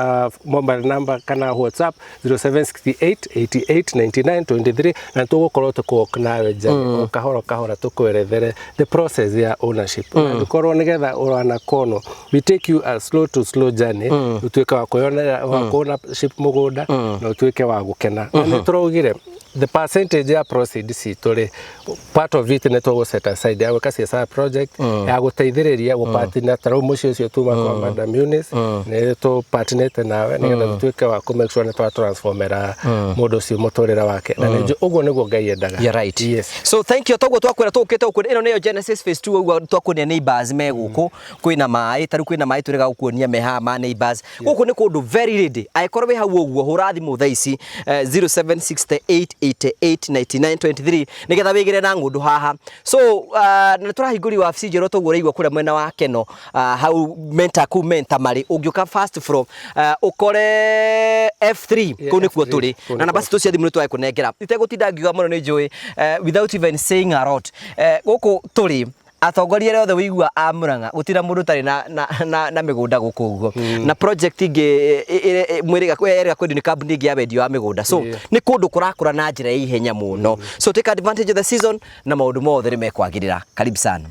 mobile number kana WhatsApp 0768 88 99 23, na tũgũkorwo tũkũwalk nawe journey o kahora kahora, tũkwerethere the process ya ownership, na ndũkorwo nĩgetha ũrana kono, we take you a slow to slow journey, ũtuĩke wa kwĩyonera wa ownership mũgũnda na ũtuĩke wa gũkena. Na nĩ tũraugire the percentage ya proceed citũ rĩ, part of it nĩ tũgũ set aside ya gwĩka CSR project ya gũteithĩrĩria gũpartner. Ta rĩu mũciĩ ũcio tuma kwa Madam Eunice, nĩ tũpartnerĩte nawe nĩgetha tũtuĩke wa kũ make sure nĩ twa transformera mũndũ ũcio mũtũrĩre wake, na nĩ njũĩ ũguo nĩguo Ngai endaga. You're right. Yes. So thank you. Toguo twakwĩra tũkĩte gũkũ, ĩno nĩyo Genesis phase 2. Ũguo twakuonia neighbors me gũkũ, kwĩna maĩ, tarĩu kwĩna maĩ tũrega gũkuonia me haha ma neighbors. Gũkũ nĩ kũndũ very ready. Angĩkorwo wĩ hau ũguo, hũra thimũ thaa ici 0768889923 nĩgetha wĩgĩre na ng'ũndũ haha. So na nĩ tũrahingũria wabici njerũ toguo ũraigua kũrĩa mwena wa Keno, hau Menta, kũu Menta marĩ ũngĩũka first floor, ũkore F3. Kũu nĩkuo F3, tũrĩ. Kũu Na namba nĩkuo. citũ cia thimũ nĩ twagĩkũnengera, itegũtinda ngiuga mũno, nĩ njũĩ, without even saying a lot, gũkũ tũrĩ atongoria arĩa othe wĩigua a Murang'a, gũtirĩ mũndũ ũtarĩ na mĩgũnda gũkũ ũguo, na project ingĩ mwĩrĩga erĩga kwendio nĩ kambuni ĩngĩ ya wendia wa mĩgũnda. So nĩ kũndũ kũrakũra na njĩra ya ihenya mũno. So take advantage of the season na maũndũ mothe nĩ mekwagĩrĩra. Karibu sana.